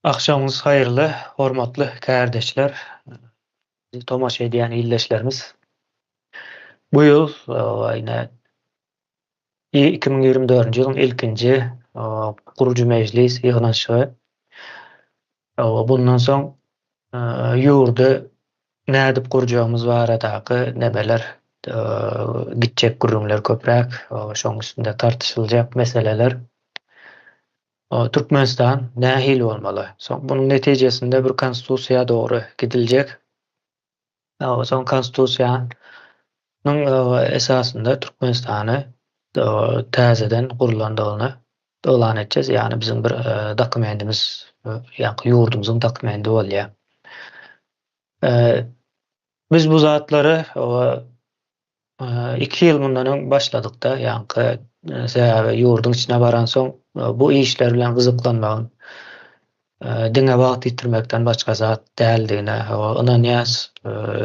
Agşamyňyz haýyrly, hormatly kärdeşler, bizi tomaşa edýän ildeşlerimiz. Bu ýyl ine 2024-nji ýylyň ilkinji gurujy mejlis ýygnanyşygy. Bundan soň ýurdy nädip gurjagymyz baradaky nemeler gitjek gürrüňler köpräk, şoň üstünde tartyşyljak meseleler. Türkmenistan nähili bolmaly? Soň bunuň netijesinde bir konstitusiýa dogry gidiljek. Soň konstitusiýanyň esasynda Türkmenistany täzeden gurlandygyny yglan etjek. Ýagny biziň bir dokumentimiz, ýagny ýurdumyzyň dokumenti bolýar. Biz bu zatlary 2 ýyl mundan öň başladykda, ýaňky sebäbi ýurduň içine baransoň bu işler bilen gyzyklanmagyň diňe wagt ýitirmekden başga zat däldigine ynanýas.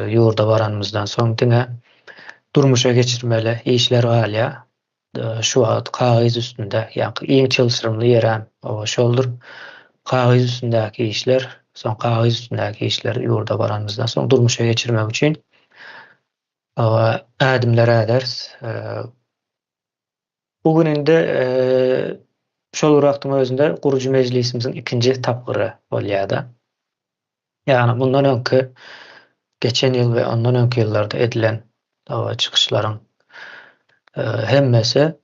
Ýurda baranymyzdan soň diňe durmuşa geçirmeli işler galýar. Şu wagt kagyz üstünde, ýaňky iň çylşyrymly ýerem şoldur. Kagyz üstündäki işler, soň kagyz üstündäki işleri ýurda baranymyzdan soň durmuşa geçirmek üçin ädimler äderis. Bu gün indi şol bir wagtyň özünde gurujy mejlisimiziň ikinji tapgyry bolýar-da. Ýagny mundan öňki geçen ýyl we ondan öňki ýyllarda edilen çykyşlaryň hemmesi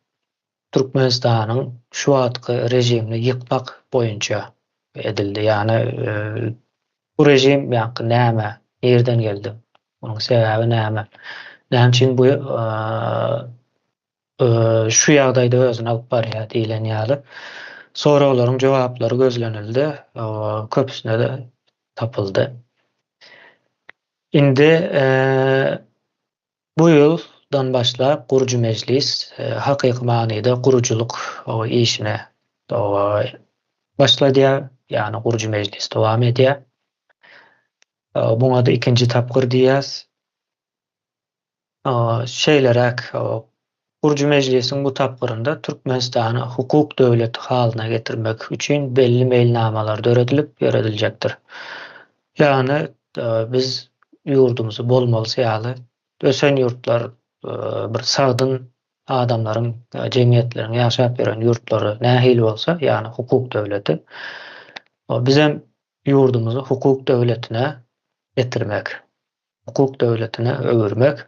Türkmenistanyň şu wagtky režimini ýykmak boýunça edildi. Ýagny bu režim ýaňky näme, nirden geldi, onuň sebäbi näme, näme üçin bu şu ýagdaýda özüni alyp barýar diýlen ýaly soraglaryň jogaplary gözlenildi, köpüsine-de tapyldy. Indi Bu ýyldan başlap gurujy mejlis hakyky manyda gurujylyk işine başladýar, ýagny gurujy mejlis dowam edýär. Muňa-da ikinji tapgyr diýýäs. Şeýleräk, gurujy mejlisiň bu tapgyrynda Türkmenistany hukuk döwleti halyna getirmek üçin belli meýilnamalar döredilip ýörediljekdir. Ýagny biz ýurdumyzy bolmalysy ýaly ösen ýurtlar bir sagdyn adamlaryň, jemgyýetleriň ýaşap ýören ýurtlary nähili bolsa, ýagny hukuk döwleti, bizem ýurdumyzy hukuk döwletine getirmek, hukuk döwletine öwürmek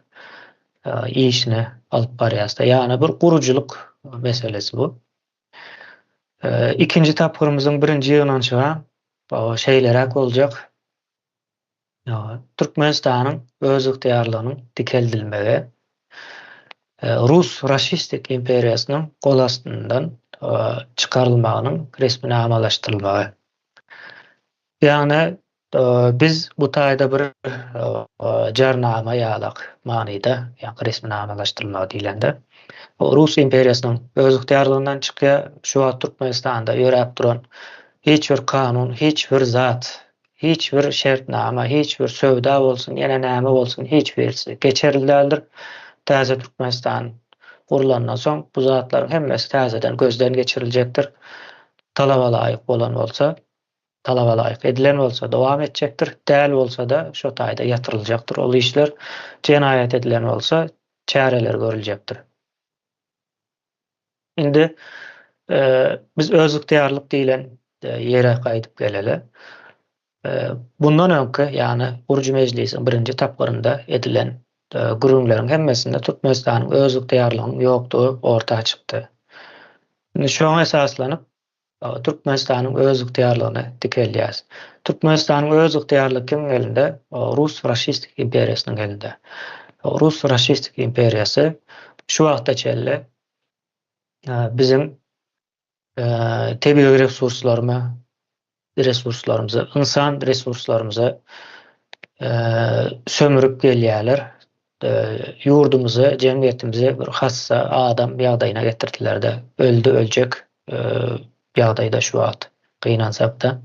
işini alyp barýarys-da. Ýagny bir gurujylyk meselesi bu. Ikinji tapgyrymyzyň birinji ýygnanyşygy şeýleräk boljak. Türkmenistanyň özygtyýarlygynyň dikeldilmegi, rus raşistik imperiýasynyň gol astyndan çykarylmagynyň resminamalaşdyrylmagy. Ýagny biz bu taýda bir jarnama ýalak manyda, ýagny resminamalaşdyrylmagy diýlende, Rus imperiýasynyň özygtyýarlygyndan çykýar. Şu wagt Türkmenistanda ýöräp duran hiç bir kanun, hiç bir zat, hiç bir şertnama, hiç bir söwda bolsun, ýene näme bolsun, hiç birisi geçerli däldir. Täze Türkmenistan gurlandan soň bu zatlaryň hemmesi täzeden gözden geçiriljekdir. Talaba laýyk bolan bolsa, talaba laýyk edilen bolsa dowam etjekdir, däl bolsa-da şo taýda ýatyryljakdyr ol işler, jenaýat edilen bolsa çäreler görüljekdir. Indi biz özygtyýarlyk diýlen ýere gaýdyp geleli. Bundan öňki, ýagny gurujy mejlisiň birinji tapgyrynda edilen gürrüňleriň hemmesinde Türkmenistanyň özygtyýarlygynyň ýokdugy orta çykdy. Indi şoňa esaslanyp, Türkmenistanyň özygtyýarlygyny dikeldýäris. Türkmenistanyň özygtyýarlygy kimiň elinde? Rus faşistik imperiýasynyň elinde. Rus faşistik imperiýasy şu wagta çenli biziň tebigy resurslarymyzy, resurslarymyzy, ynsan resurslarymyzy sömürip gelýärler. Ýurdumyzy, jemgyýetimizi bir hassa adam ýagdaýyna getirdiler-de, öldi öljek ýagdaýda şu wagt, gynansakda.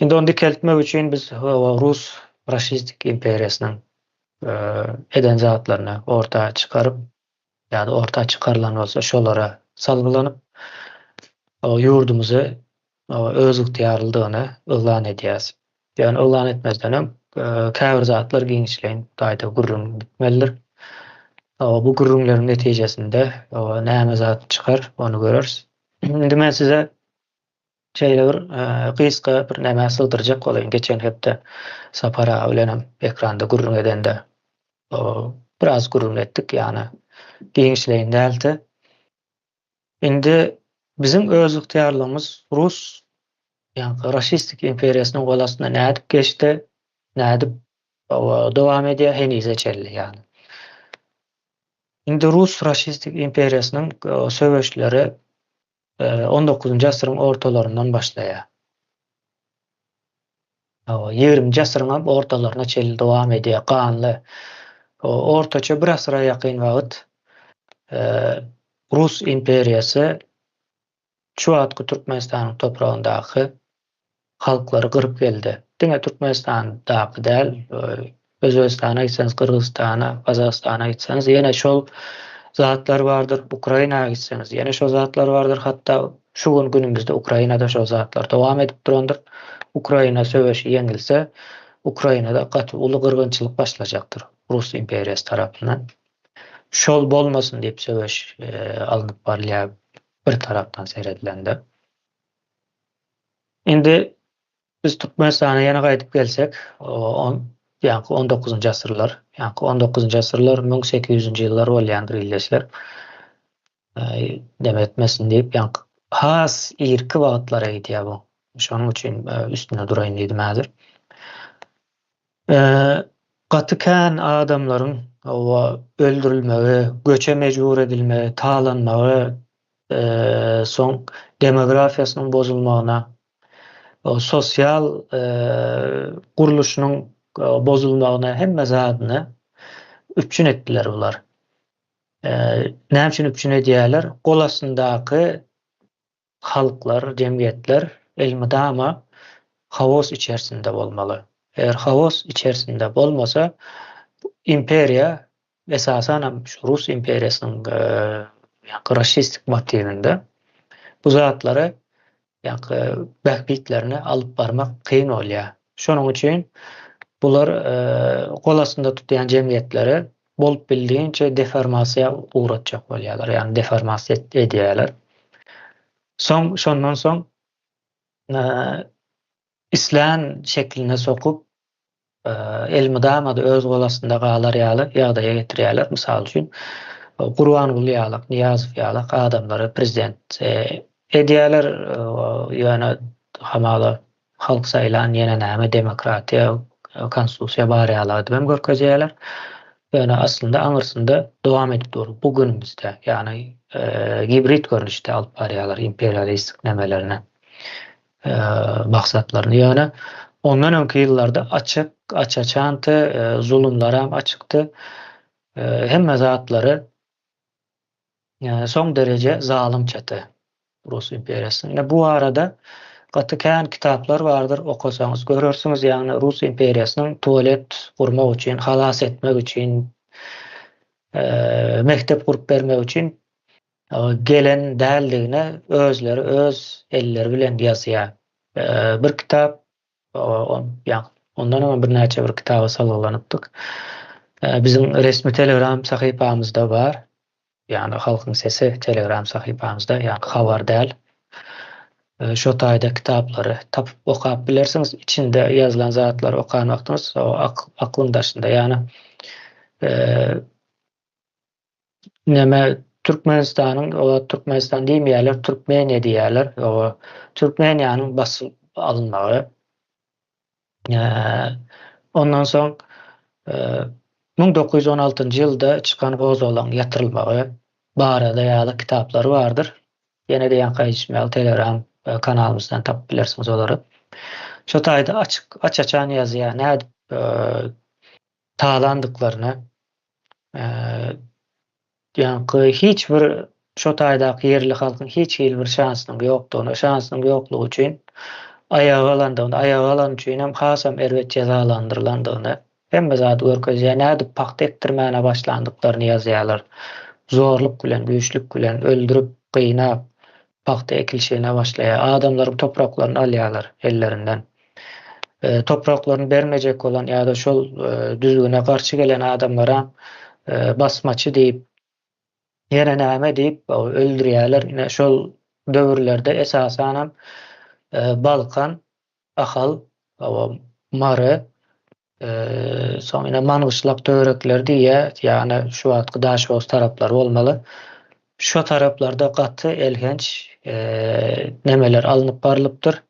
Indi ony dikeltmek üçin biz rus faşistik imperiýasynyň eden zatlaryny orta çykaryp, ýa-da orta çykarylan bolsa şolara salgylanyp, ýurdumyzy. Özygtyýarlydygyny yglan edýäs. Ýöne yglan etmezden öň käbir zatlar giňişleýin taýda gürrüň bitmelidir. Bu gürrüňleriň netijesinde näme zat çykar, ony göreris. Indi men size şeýle bir gysga bir nämä sygdyrjak bolaýyn. Geçen hepde Sapar aga bilenem ekranda gürrüň edende biraz gürrüň etdik, ýagny giňişleýin däldi. Indi biziň özygtyýarlygymyz rus, ýagny raşistik imperiýasynyň gol astyna nädip geçdi, nädip dowam edýär henize çenli ýagny. Indi rus raşistik imperiýasynyň söweşleri on dokuzynjy asyryň ortalaryndan başlaýar. Ýigriminji asyryňam ortalaryna çenli dowam edýär ganly. Ortaça bir asyra ýakyn wagt Rus imperiýasy şu wagtky Türkmenistanyň topragyndaky halklary gyryp geldi. Diňe Türkmenistandaky däl, Özbegistana gitseňiz, Gyrgyzystana, Gazagystana gitseňiz ýene şol zatlar bardyr. Ukraina gitseňiz ýene şol zatlar bardyr. Hatda şu gün günümizde Ukrainada şol zatlar dowam edip durandyr. Ukraina söweşi ýeňilse, Ukrainada gaty uly gyrgynçylyk başlajakdyr Rus imperiýasy tarapyndan. Şol bolmasyn diýip söweş alnyp barylýar bir tarapdan seredilende. Indi Biz Türkmenistana ýene gaýdyp gelsek, on, ýaňky on dokuzynjy asyrlar, ýaňky on dokuzynjy asyrlar, 1800-nji ýyllar bolýandyr ildeşler. Neme etmesin diýip, ýaňky has irki wagtlara gidýär bu. Şonuň üçin üstünde duraýyn diýdim häzir. Gaty kän adamlaryň hawa öldürilmegi, göçe mejbur edilmegi, talanmagy, soň demografiýasynyň bozulmagyna, sosial gurluşynyň bozulmagyna hemme zadyny üpjün etdiler bular. Näme üçin üpjün edýärler? Gol astyndaky halklar, jemgyýetler elmydama haos içerisinde bolmaly. Eger haos içerisinde bolmasa, imperiýa esasanam şu Rus imperiýasynyň ýaňky raşistik motiwinde bu zatlary ýaňky bähbitlerine alyp barmak kyn bolýar. Şonuň üçin bular gol astynda tutýan jemgyýetleri bolup bildigiçe deformasiýa ugratjak bolýarlar, ýagny deformasiýa edýärler. Soň şondan soň islän şekline sokup elmydama-da öz gol astynda galar ýaly ýagdaýa getirýärler. Mysal üçin, Gurbanguly ýalak, Nyýazow ýalak adamlary prezident edýärler. Ýöne hamala halk saýlan ýene näme demokratiýa, konstitusiýa bar ýaly edip hem görkezýärler. Ýöne aslynda aňyrsynda dowam edip dur bu günümizde. Ýagny gibrid görnüşde alyp barýarlar imperialistik nemelerini. maksatlaryny. Ýöne ondan öňki ýyllarda açyk, aç-açandy, zulumlaram açykdy. Hemme zatlary soň dereje zalymçady Rus imperiýasynyň. Ine bu barada gaty kän kitaplar bardyr, okasaňyz görersiňiz, ýagny Rus imperiýasynyň tualet gurmak üçin, halas etmek üçin, mekdep gurup bermek üçin gelen däldigine özleri öz elleri bilen ýazýar. Bir kitap, ondan öňem birnäçe bir kitaba salgylanypdyk. Biziň resmi Telegram sahypamyzda bar. Ýagny Halkyň sesi Telegram sahypamyzda, ýagny habar däl. Şo taýda kitaplary tapyp okap bilersiňiz. Içinde ýazylan zatlary okan wagtyňyz aklyň daşynda. Ýagny Neme Türkmenistanyň olar Türkmenistan diýmeýärler, Türkmeniýa diýýärler. Oba Türkmeniýanyň basyp alynmagy. Ondan soň 1916-njy ýylda çykan gozgalaňyň ýatyrylmagy barada ýaly kitaplary bardyr. Ýene-de ýaňky aýdyşym ýaly Telegram kanalymyzdan tapyp bilersiňiz olary. Şo taýda açyk, aç-açan ýazýar, nädip talandyklaryny ýaňky hiç bir şo taýdaky ýerli halkyň hiç hili bir şansynyň ýokdugyny, şansynyň ýoklugy üçin aýaga galandygyny, aýaga galany üçin hem hasam erbet jezalandyrylandygyny hemme zady görkezýär. Nädip pagta ekdirmäne başlandyklaryny ýazýarlar. Zorluk bilen, güýçlük bilen öldürip, gynap. Pagta ekilişigine başlaýar. Adamlaryň topraklaryny alýarlar ellerinden. Topraklaryny bermejek bolan ýa-da şol düzgüne garşy gelen adamlara basmaçy diýip, ýene näme diýip öldürýärler. Ine şol döwürlerde esasanam Balkan, Ahal, Mary, soň ine Mangyşlak töwerekleri diýýär, ýagny şu wagtky Daşoguz taraplary bolmaly. Şo taraplarda gaty elhenç nemeler alnyp barlypdyr.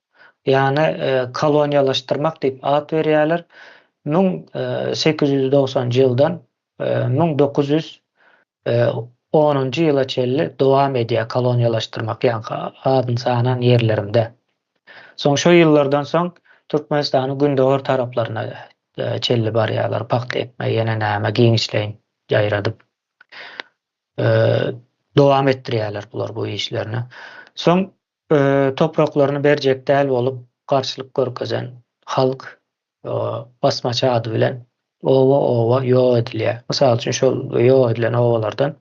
Ýagny koloniýalaşdyrmak diýip at berýärler. 1890-njy ýyldan 1910-njy ýyla çenli dowam edýär koloniýalaşdyrmak, ýaňky adyny sanan ýerlerimde. Soň şo ýyllardan soň Türkmenistanyň gündogar taraplaryna çenli barýarlar, pagta ekme ýene näme giňişleýin ýaýradyp dowam etdirýärler bular bu işlerini. Soň topraklaryny berjek däl bolup garşylyk görkezen halk basmaçy ady bilen oba-oba ýok edilýär. Mysal üçin şol ýok edilen obalardan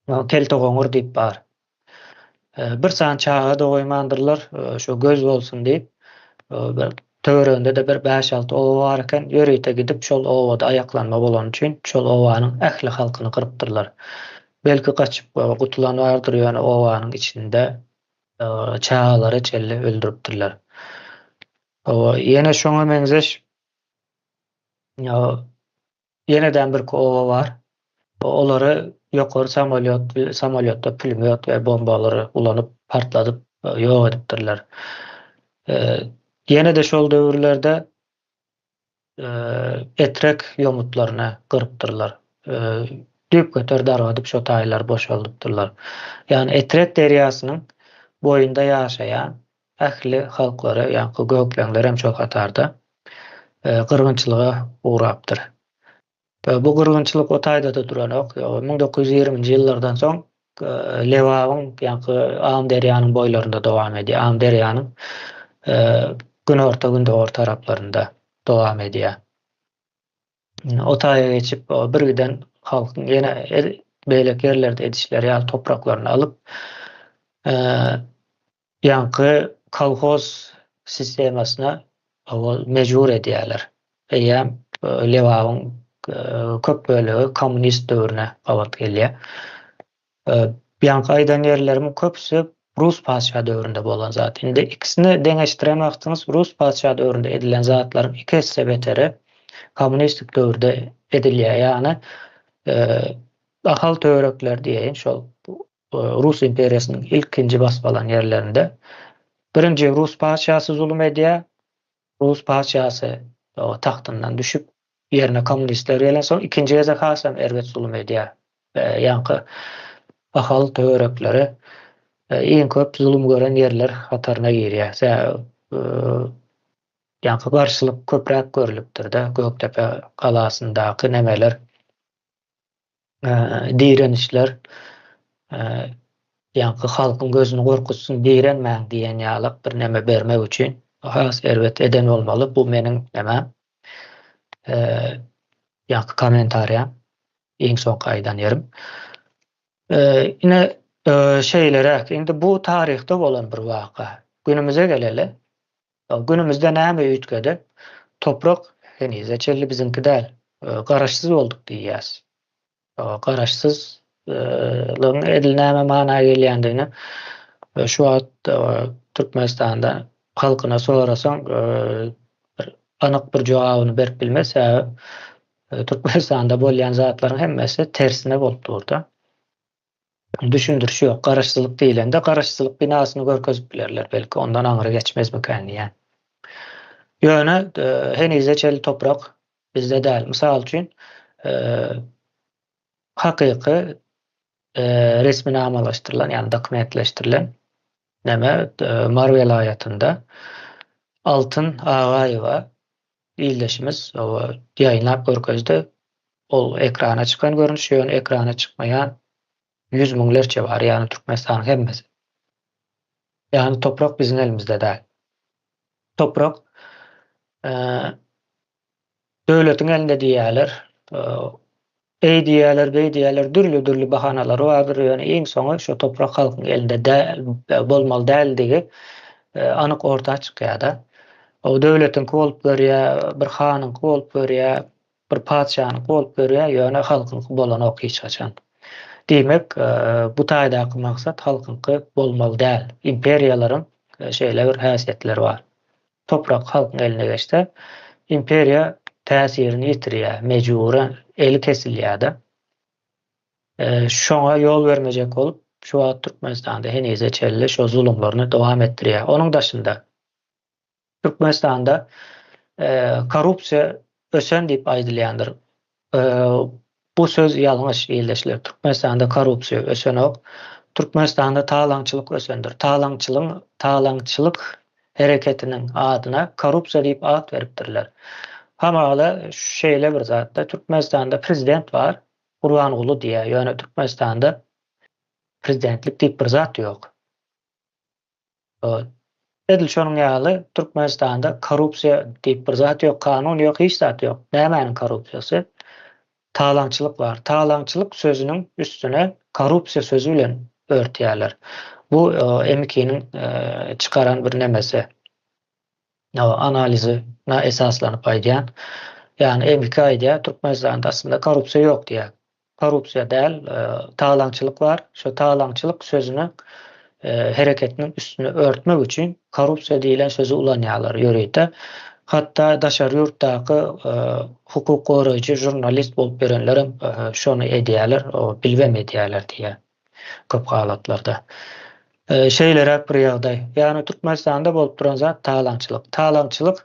Keltegoňur diýip bar. Bir sany çaga-da goýmandyrlar, şo göz bolsun diýip. Bir töwereginde-de bir bäş-alty oba bar eken, ýörite gidip şol obada aýaklanma bolany üçin şol obanyň ähli halkyny gyrypdyrlar. Belki gaçyp gutulan bardyr, ýöne obanyň içinde çagalara çenli öldüripdirler. Ýene şoňa meňzeş Ýenedem birki oba bar. Olary ýokary samolýot, samolýotda pulemýot we bombalary ulanyp, partladyp, ýok edipdirler. Ýene-de şol döwürlerde Etrek ýomutlaryny gyrypdyrlar. Düýpgöter dargadyp şo taýlary boşaldypdyrlar. Ýagny Etrek derýasynyň boýunda ýaşaýan ähli halklary, ýaňky gökleňler hem şol hatarda gyrgynçylyga ugrapdyr. Bu gyrgynçylyk o taýda-da duranok. 1920-nji ýyllardan soň Lebabyň, ýaňky Amyderýanyň boýlarynda dowam edýär. Amyderýanyň günorta-gündogar taraplarynda dowam edýär. O taýa geçip, birgiden halkyň ýene beýleki ýerlerde edişleri ýaly topraklaryny alyp, Ýaňky kolhoz sistemasyna mejbur edýärler. Eýýäm Lebabyň köp bölegi kommunist döwrüne gabat gelýär. Ýaňky aýdan ýerlerimiň köpüsi rus patyşa döwründe bolan zat. Indi ikisini deňeşdiren wagtyňyz rus patyşa döwründe edilen zatlaryň iki esse beteri kommunistik döwürde edilýär. Ýagny Ahal töwerekleri diýeýin şol Rus imperiýasynyň ilkinji basyp alan ýerlerinde birinji rus patyşasy zulum edýär. Rus patyşasy tagtyndan düşüp, ýerine kommunistler gelensoň ikinji gezek hasam erbet zulum edýär. Ýaňky Ahal töwerekleri iň köp zulum gören ýerler hataryna girýär. Ýaňky garşylyk köpräk görlüpdir-de, Gökdepe galasyndaky nemeler direnişler ýaňky halkyň gözüni gorkuzsyn direnmäň diýen ýalak bir neme bermek üçin has erbet eden bolmaly bu meniň nemem ýaňky kommentariýam iň soňky aýdan ýerim ine şeýleräk indi bu taryhda bolan bir waka günümize geleli Günümizde näme üýtgedi? Toprak henize çenli biziňki däl. Garaşsyz bolduk diýýäs. Garaşsyzlygyň edil näme mana gelýändigini şu wagt Türkmenistanda halkyna sorasaň bir anyk bir jogabyny berip bilmez. Sebäbi Türkmenistanda bolýan zatlaryň hemmesi tersine bolup dur-da. Düşündirişi ýok. Garaşsyzlyk diýlende garaşsyzlyk binasyny görkezip bilerler belki ondan aňry geçmezmikän diýýän. Ýöne henize çenli toprak bizde däl. Mysal üçin hakyky resminamalaşdyrylan ýagny dokumentleşdirilen neme Mary welaýatynda Altyn Agaýewa ildeşimiz ýaýynlap görkezdi. Ol ekrana çykan görnüş, ýöne ekrana çykmaýan ýüz müňlerçe bar, ýagny Türkmenistanyň hemmesi. Ýagny toprak biziň elimizde däl. Toprak döwletiň elinde diýýärler. Eý diýýärler, beý diýýärler, dürli-dürli bahanalary bardyr, ýöne iň soňy şo toprak halkyň elinde däl, bolmaly däldigi anyk orta çykýar-da. O döwletiňki bolup görýär, bir hanyňky bolup görýär, bir patyşanyňky bolup görýär, ýöne halkyňky bolanok hiç haçan. Diýmek, bu taýdaky maksat halkyňky bolmaly däl. Imperiýalaryň şeýle bir häsiýetleri bar. Toprak halkyň eline geçse, imperiýa täsirini ýitirýär, mejbury eli kesilýär-de. Şoňa ýol bermejek bolup, şu wagt Türkmenistanda henize çenli şo zulumlaryny dowam etdirýär. Onuň daşynda, Türkmenistanda korrupsiýa ösen diýip aýdylýandyr. Bu söz ýalňyş ildeşler. Türkmenistanda korrupsiýa ösenok. Türkmenistanda talaňçylyk ösendir. Talaňçylygyň talaňçylyk hereketiniň adyna korrupsiýa diýip at beripdirler. Hamala şeýle bir zatda Türkmenistanda prezident bar, Gurbanguly diýýär. Ýöne Türkmenistanda prezidentlik diýip bir zat ýok. Edil şonuň ýaly Türkmenistanda korrupsiýa diýip bir zat ýok, kanun ýok, hiç zat ýok. Nämäniň korrupsiýasy? Talaňçylyk bar. Talaňçylyk sözüniň üstüne korrupsiýa sözi bilen örtýärler. Bu MK-niň çykaran bir nemesi. Analizine esaslanyp aýdýan. Ýagny MK aýdýar, Türkmenistanda aslynda korrupsiýa ýok diýýär. Korrupsiýa däl, talaňçylyk bar. Şo talaňçylyk sözüni hereketiniň üstüni örtmek üçin korrupsiýa diýlen sözi ulanýarlar ýörite. Hatda daşary ýurtdaky hukuk goraýjy žurnalist bolup ýörenlerem şony edýärler, bilibem edýärler diýýär köp halatlarda. Şeýleräk bir ýagdaý. Ýagny Türkmenistanda bolup duran zat talaňçylyk. Talaňçylyk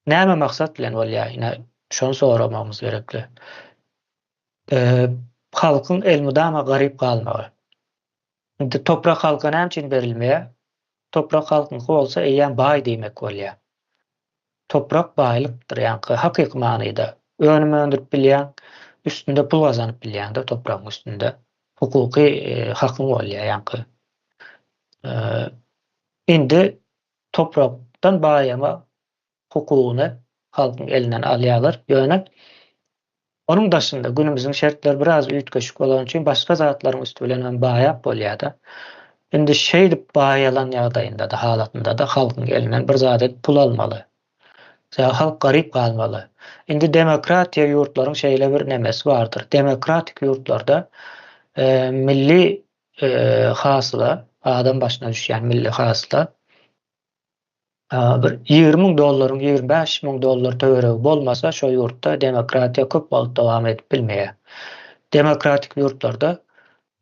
Näme maksat bilen bolýar ine şony soramagymyz gerekli. Halkyň elmydama garyp galmagy. Indi toprak halka näme üçin berilmeýär? Toprak halkyňky bolsa eýýäm baý diýmek bolýar. Toprak baýlykdyr ýaňky hakyky manyda. Önüm öndürip bilýäň, üstünde pul gazanyp bilýäň-de topragyň üstünde. Hukuky hakyň bolýar ýaňky. Indi toprakdan baýama hukugyny halkyň elinden alýarlar. Ýöne onuň daşynda günümiziň şertleri biraz üýtgeşik bolany üçin başga zatlaryň üsti bilen hem baýap bolýar-da. Indi şeýdip baýalan ýagdaýynda-da, halatynda-da halkyň elinden bir zat edip pul almaly. Sebäbi halk garyp galmaly. Indi demokratiýa ýurtlaryň şeýle bir nemesi bardyr. Demokratik ýurtlarda milli hasyla, adam başyna düşýän milli hasyla bir 20 müň dollaryň, 25 müň dollar töweregi bolmasa, şo ýurtda demokratiýa köp wagt dowam edip bilmeýär. Demokratik ýurtlarda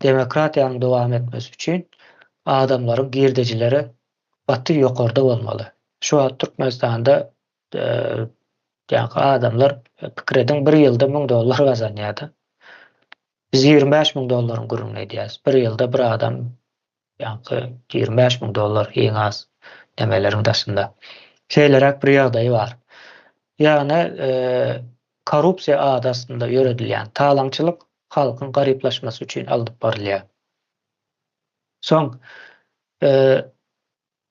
demokratiýanyň dowam etmesi üçin adamlaryň girdejileri gaty ýokarda bolmaly. Şu wagt Türkmenistanda ýaňky adamlar pikir ediň bir ýylda 1000 dollar gazanýar-da. Biz 25 müň dollaryň gürrüňini edýäris. Bir ýylda bir adam ýaňky 25 müň dollar iň az nemeleriň daşynda. Şeýleräk bir ýagdaýy bar. Ýagny korrupsiýa ady astynda ýöredilýän talaňçylyk halkyň garyplaşmasy üçin alnyp barylýar. Soň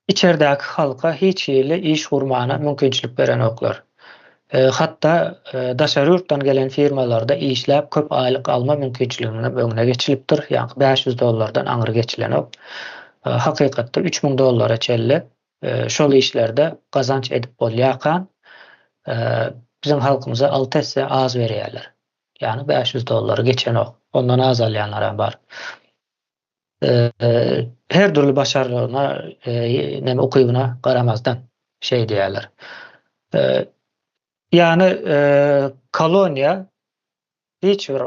Içerdäki halka hiç hili iş gurmana mümkinçilik berenoklar. Hatda daşary ýurtdan gelen firmalarda işläp köp aýlyk alma mümkinçiliginiňem öňüne geçilipdir, ýaňky 500 dollardan aňry geçilenok. Hakykatda 3000 dollara çenli şol işlerde gazanç edip bolýarkan, biziň halkymyza alty esse az berýärler. Ýagny 500 dollary geçenok. Ondan az alýanlaram bar. Her dürli başarnygyna, näme ukybyna garamazdan şeý diýýärler. Ýagny koloniýa hiç bir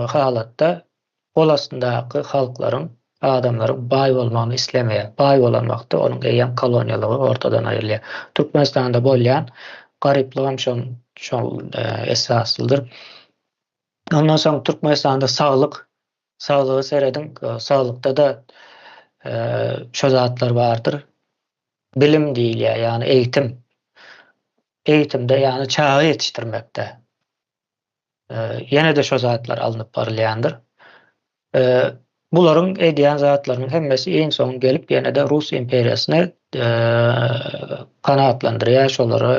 halatda gol astyndaky halklaryň, adamlaryň baý bolmagyny islemeýär. Baý bolan wagtda onuň eýýäm koloniýalygy ortadan aýrylýar. Türkmenistanda bolýan garyplygam şol esaslydyr. Ondan soň Türkmenistanda saglyk Saglyga serediň, saglykda-da şo zatlar bardyr. Bilim diýilýär, ýagny eýitim. Eýitimde, ýagny çaga ýetişdirmekde ýene-de şo zatlar alnyp barylýandyr. Bularyň edýän zatlarynyň hemmesi iň soň gelip ýene-de Rus imperiýasyny kanagatlandyrýar, şolara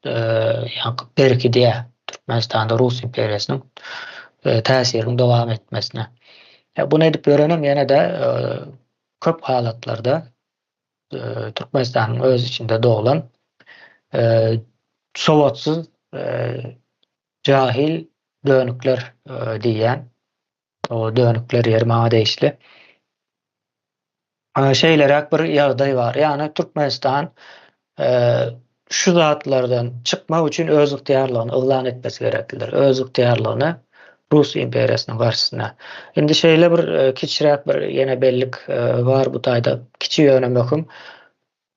ýaňky berkidýär. Türkmenistanda Rus imperiýasynyň täsiriniň dowam etmesine. Buny edip ýörenem ýene-de köp halatlarda Türkmenistanyň öz içinde doglan sowatsyz jahil dönükler diýýän. O dönükler ýeri maňa degişli. Şeýleräk bir ýagdaý bar. Ýagny Türkmenistan şu zatlardan çykmak üçin öz ygtyýarlygyny yglan etmesi gereklidir. Öz ygtyýarlygyny Rus imperiýasynyň garşysyna. Indi şeýle bir kiçiräk bir ýene bellik bar bu taýda. Kiçi ýöne möhüm.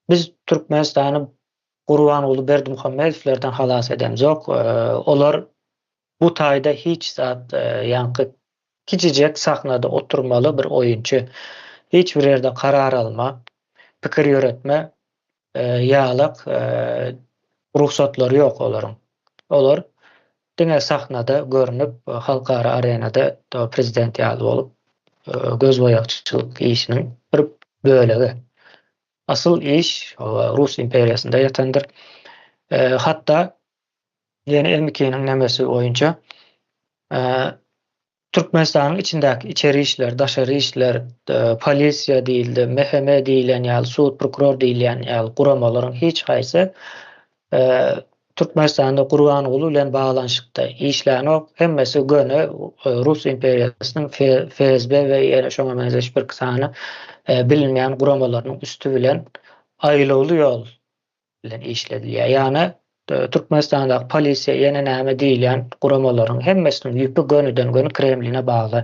Biz Türkmenistany Gurbanguly Berdimuhamedowlerden halas edemzok. Olar Bu taýda hiç zat ýaňky kiçijek sahnada oturmaly bir oýunçy. Hiç bir ýerde karar alma, pikir ýöretme ýalak rugsatlary ýok olaryň. Olar diňe sahnada görnüp, halkara arenada prezident ýaly bolup gözboýagçylyk işiniň bir bölegi. Asyl iş Rus imperiýasynda ýatandyr. Hatda Ýene MK-niň nemesi boýunça Türkmenistanyň içindäki içeri işler, daşary işler, polisiýa diýildi, MHM diýilýän ýaly, sud, prokuror diýilýän ýaly guramalaryň hiç haýsy Türkmenistanda Gurbanguly bilen baglanyşykda işlänok. Hemmesi göni Rus imperiýasynyň FSB we ýene şoňa meňzeş birki sany bilinmeýän guramalarynyň üsti bilen aýlawly ýol bilen işledilýär. Ýagny Türkmenistandaky polisiýa ýene näme diýilýän guramalaryň hemmesiniň ýüpi gönüden-göni Kremline bagly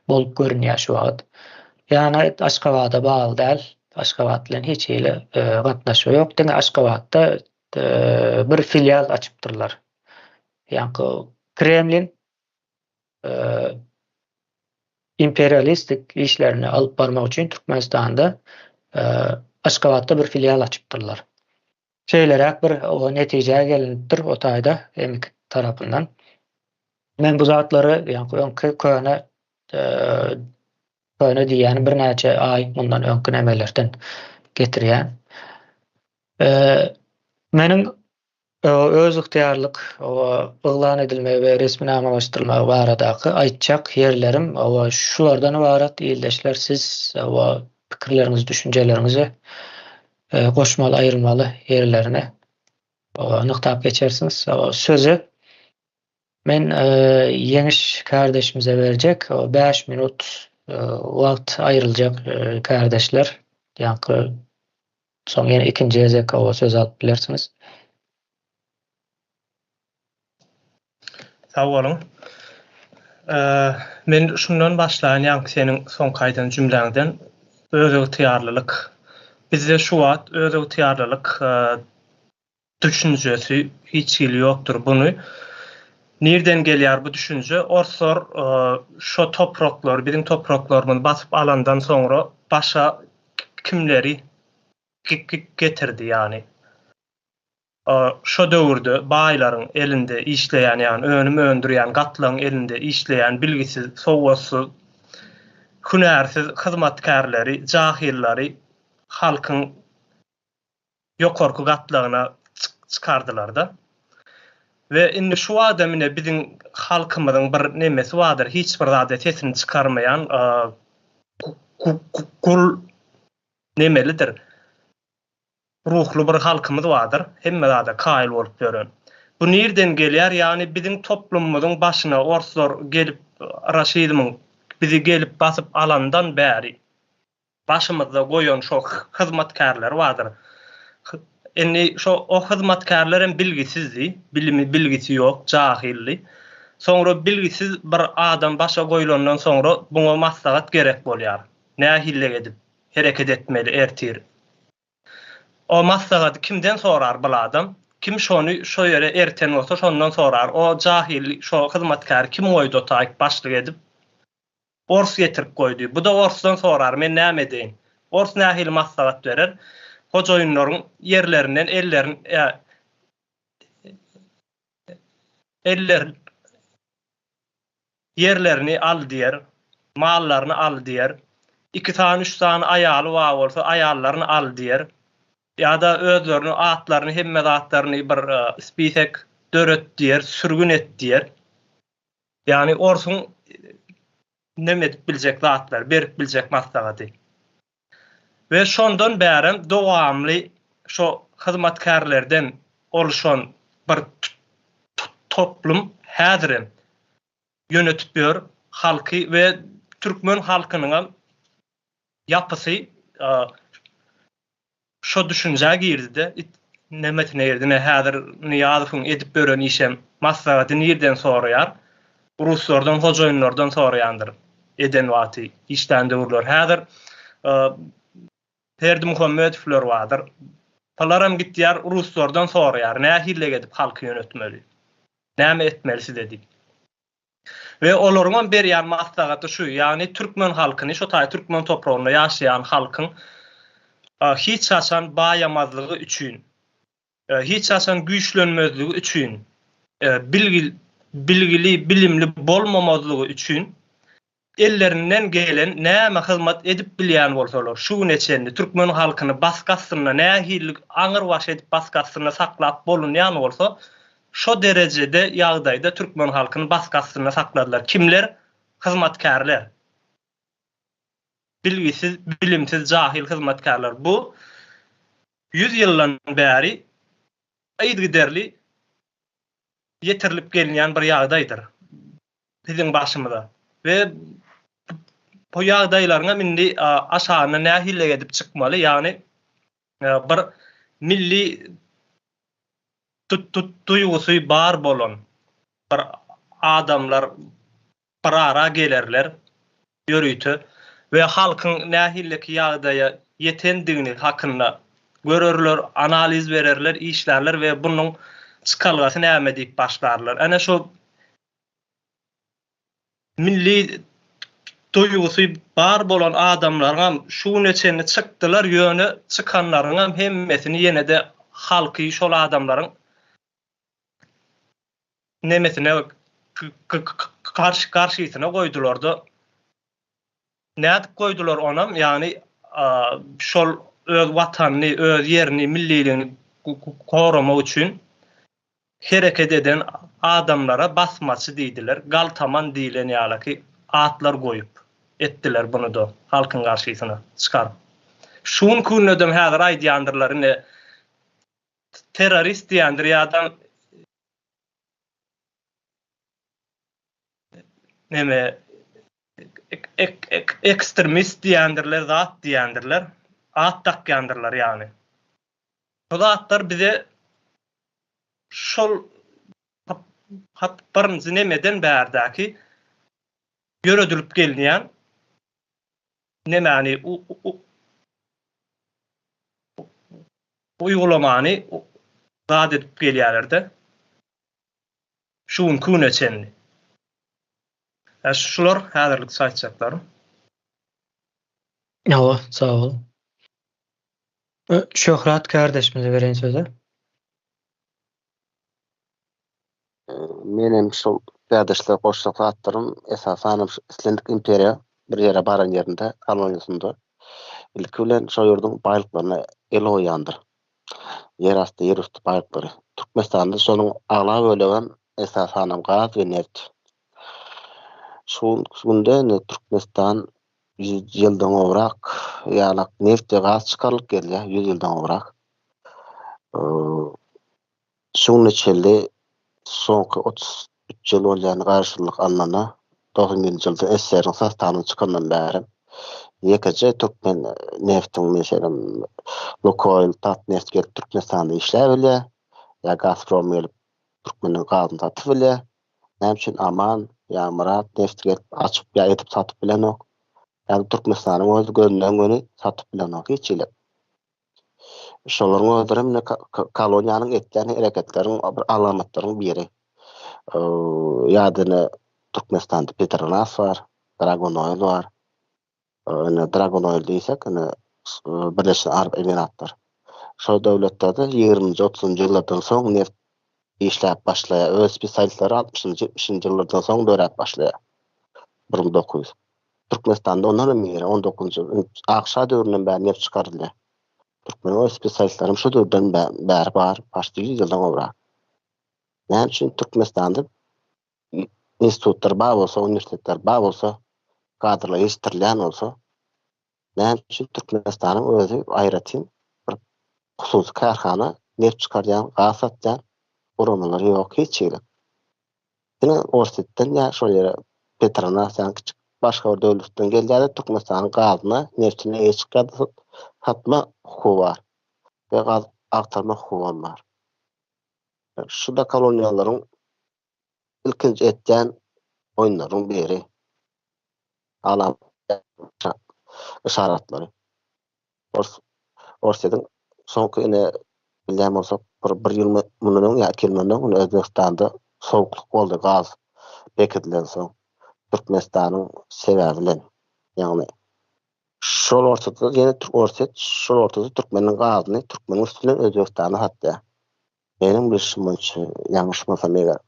bolup görünýär şu wagt. Ýagny Aşgabada bagly däl, Aşgabat bilen hiç hili gatnaşygy ýok. Diňe Aşgabatda bir filial açypdyrlar. Ýaňky Kremlin imperialistik işlerini alyp barmak üçin Türkmenistanda Aşgabatda bir filial açypdyrlar. Şeýleräk bir netijä gelinipdir o taýda MK tarapyndan. Men bu zatlary ýaňky öňki köne köne diýýänim birnäçe aý mundan öňki nemelerden getirýän. Meniň Özygtyýarlyk yglan edilmegi we resminamalaşdyrylmagy baradaky aýtjak ýerlerim şulardan ybarat, ildeşler siz pikirleriňizi, düşünjeleriňizi goşmaly, aýyrmaly ýerlerini nygtap geçersiňiz. Sözi men Ýeňiş kärdeşimize berjek, 5 minut wagt aýryljak kärdeşler, ýaňky Soň ýene ikinji gezek oba söz alyp bilersiňiz. Sag boluň. Men şundan başlaýyn, ýaňky seniň soňky aýdan jümläňden, özygtyýarlylyk. Bizde şu wagt özygtyýarlylyk düşünjesi hiç hili ýokdur. Buny nirden gelýär bu düşünje? Orslar şo topraklary, biziň topraklarymyzy basyp alandan soňra başa kimleri getirdi ýagny şo döwürde baýlaryň elinde işleýän ýagny önüm öndürýän gatlagyň elinde işleýän bilgisiz, sowatsyz, hünärsiz hyzmatkärleri, jahyllary halkyň ýokarky gatlagyna çykardylarda. We indi şu wagtam ine biziň halkymyzyň bir nemesi bardyr, hiç bir zada sesini çykarmaýan gul nemelidir. Ruhly bir halkymyz bardyr, hemme zada kaýyl bolup ýören. Bu nirden gelýär, ýagny biziň toplumymyzyň başyna orslar gelip raşizmiň bizi gelip basyp alandan bäri Başymyzda goýan şo hyzmatkärleri bardyr. Indi şo o hyzmatkärlerem bilgisizdi, bilimi bilgisi ýok, jahyldy. Soňra bilgisiz bir adam başa goýlandan soňra buňa maslahat gerek bolýar. Nähilek edip hereket etmeli ertir. O maslahaty kimden sorar bil adam? Kim şony şo ýere erten bolsa şondan sorar. O jahyl şo hyzmatkäri kim goýdy o taýyk başlyk edip? Ors getirip goýdy. Bu-da orsdan sorar, men näme edeýin? Ors nähili maslahat berer? Hojaýynlaryň ýerlerinden ellerin eller ýerlerini al diýer, mallaryny al diýer. Iki sany, üç sany aýaly bar bolsa, aýallaryny al diýer. Ýa-da özlerini, atlaryny, hemme zatlaryny bir spisek. döret diýer, sürgün et diýer. Ýagny orsuň neme edip biljek zatlary, berip biljek maslahaty. We şondan bärem dowamly şo hyzmatkärlerden oluşan bir toplum häzirem ýönetip ýör halky we türkmen halkynyňam ýapysy şo düşünjä girdi-de, it nemesine girdi. Ine häzir Nyýazowyň edip ýören işem maslahaty nirden soraýar? Ruslardan, hojaýynlardan soraýandyr eden wagty, işlän döwürler. Häzir Berdimuhamedowlar bardyr. Bularam gitýär ruslardan soraýar, nähilek edip halky ýönetmeli? Näme etmeli size diýip. We olaryňam berýän maslahaty şu, ýagny türkmen halkyny, şo taý türkmen topragynda ýaşaýan halkyň hiç haçan baýamazlygy üçin, hiç haçan güýçlenmezligi üçin, bilgili, bilimli bolmamazlygy üçin Ellerinden gelen näme hyzmat edip bilýän bolsalar, şu güne çenli türkmen halkyny basgy astynda nähili aňrybaş edip basgy astynda saklap bolunýan bolsa, şo derejede ýagdaýda türkmen halkyny basgy astynda sakladylar. Kimler? Hyzmatkärler. Bilgisiz, bilimsiz, jahyl hyzmatkärler. Bu ýüz ýyldan bäri yzygiderli ýetirilip gelinýän bir ýagdaýdyr. Biziň başymyza. We bu ýagdaýlaryňam indi aşagyna nähili edip çykmaly, ýagny bir milli duýgusy bar bolan bir adamlar bir ara gelerler ýörite we halkyň nähiliki ýagdaýa ýetendigini hakynda görerler, analiz bererler, işlärler we bunuň çykalgasy näme diýip başlarlar. Ene şo milli duýgusy bar bolan adamlaryňam şu güne çenli çykdylar, ýöne çykanlaryňam hemmesini ýene-de halky şol adamlaryň nemesine garşy garşysyna goýdularda nädip goýdular onam ýagny şol öz watanyny öz ýerini milliligini goramak üçin hereket eden adamlara basmaçy diýdiler galtaman diýlen ýalaky atlar goýup etdiler bunuda halkyň garşysyna çykaryp şu günki gündedem häzir aýdýandyrlar ine terrorist diýendir ýa-da neme ekstremist diýendirler, zat diýendirler, at dakýandyrlar ýagny. Bu zatlar bize şol hat birinji nemeden bärdäki ýöredilip gelinýän nemäni uýgulamany zat edip gelýärler-de. Şu günki güne çenli. Ä şular häzirlikçe aýtjaklarym. Hawa, sag bol. Şöhrat kardeşimize bereýin sözi. Menem şol kärdeşlere goşjak zatlarym, esasanam şu islendik imperiýa bir ýere baran ýerinde, koloniýasynda ilki bilen şol ýurduň baýlyklaryna el goýýandyr. Ýerasty, ýerüsti baýlyklary. Türkmenistanda şonuň aglaba bölegem esasanam gaz we neft. Şu günde indi Türkmenistan ýüz ýyldan gowrak ýalak neft we gaz çykarylyp gelýär, ýüz ýyldan gowrak. Şu güne çenli soňky 33 ýyl bolýan garaşsyzlyk alnana, 91-nji ýylda SSR-iň sostawyna çykandan bäri ýekeje türkmen neftiň, meselem, Lukoýl, Tatneft gelip Türkmenistanda işläp bilýär, ýa Gazprom gelip türkmeniň gazyny satyp bilýär. Näme üçin Aman ýa Myrat neft gelip açyp ýa edip satyp bilenok? Ýa Türkmenistanyň özi gönden-göni satyp bilenok hiç hili. Şolaryň özlerem ine koloniýanyň etýän hereketleriň bir alamatlaryň biri. Ýa-da ine Türkmenistanda Petronas bar, Dragon Oil bar. Ine Dragon Oil diýsek, ine Birleşen Arap Emiratlar. Şol döwletlerde ýigriminji, otuzynjy ýyllardan soň neft işläp başlaýar. Öz spesialistleri altmyşynjy, ýetmişinji ýyllardan soň döräp başlaýar. 1900. Türkmenistanda ondan hem ir, on dokuzynjy, Ak şa döwründen bäri neft çykarylýar. Türkmeniň öz spesialistlerem şo döwürden bäri bar, paçti ýüz ýyldan gowrak. Näme üçin Türkmenistanda institutlar bar bolsa, uniwersitetler bar bolsa, kadrlar ýetişdirilýän bolsa, näme üçin Türkmenistanyň özi aýratyn bir hususy kärhana, neft çykarýan, gaz satýan guramalary ýok hiç hili. Diňe Orsýetden ýa şol ýere Petronas ýaly kiçik başga bir döwletden gelýär-de Türkmenistanyň gazyna, neftine eýe çykýar-da satma hukugy bar we gaz agtarma hukugam bar. Şu-da koloniýalaryň ilkinji etýän oýunlarynyň biri. Alam yşaratlary. Ors Orsýetiň soňky ine bilýän bolsak bir bir ýyl mundan öň ýa iki ýyl mundan öň Özbegistanda sowuklyk boldy gaz bekidilensoň Türkmenistanyň sebäbi bilen. Ýagny şol ortada ýene Orsýet şol ortada türkmeniň gazyny türkmeniň üsti bilen Özbegistana satýar. Meniň bilşim boýunça ýalňyşmasam eger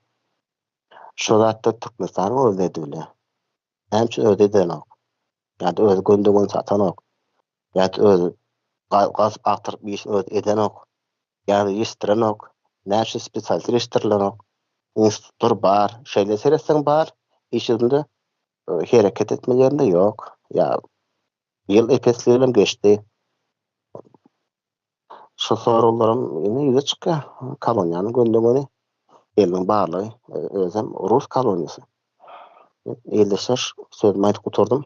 şo zatda Türkmenistanyň özi edibilýär. Näme üçin özi edenok? Ýa-da özi gönden-göni satanok. Ýa-da özi gazyp agtaryp işini özi edenok. Ýa-da ýetişdirenok. Näme üçin spesialist ýetişdirilenok? Institutlar bar. Şeýle seretseň bar. Iş ýüzünde hereket etmeli ýerinde ýok. Ýa ýyl ep-esli ýylam geçdi. Şu soraglaram indi ýüze çykýar. Koloniýanyň gönden-göni eliniň barlygy, özem rus koloniýasy. Ildeşler, sözümi aýdyp gutardym.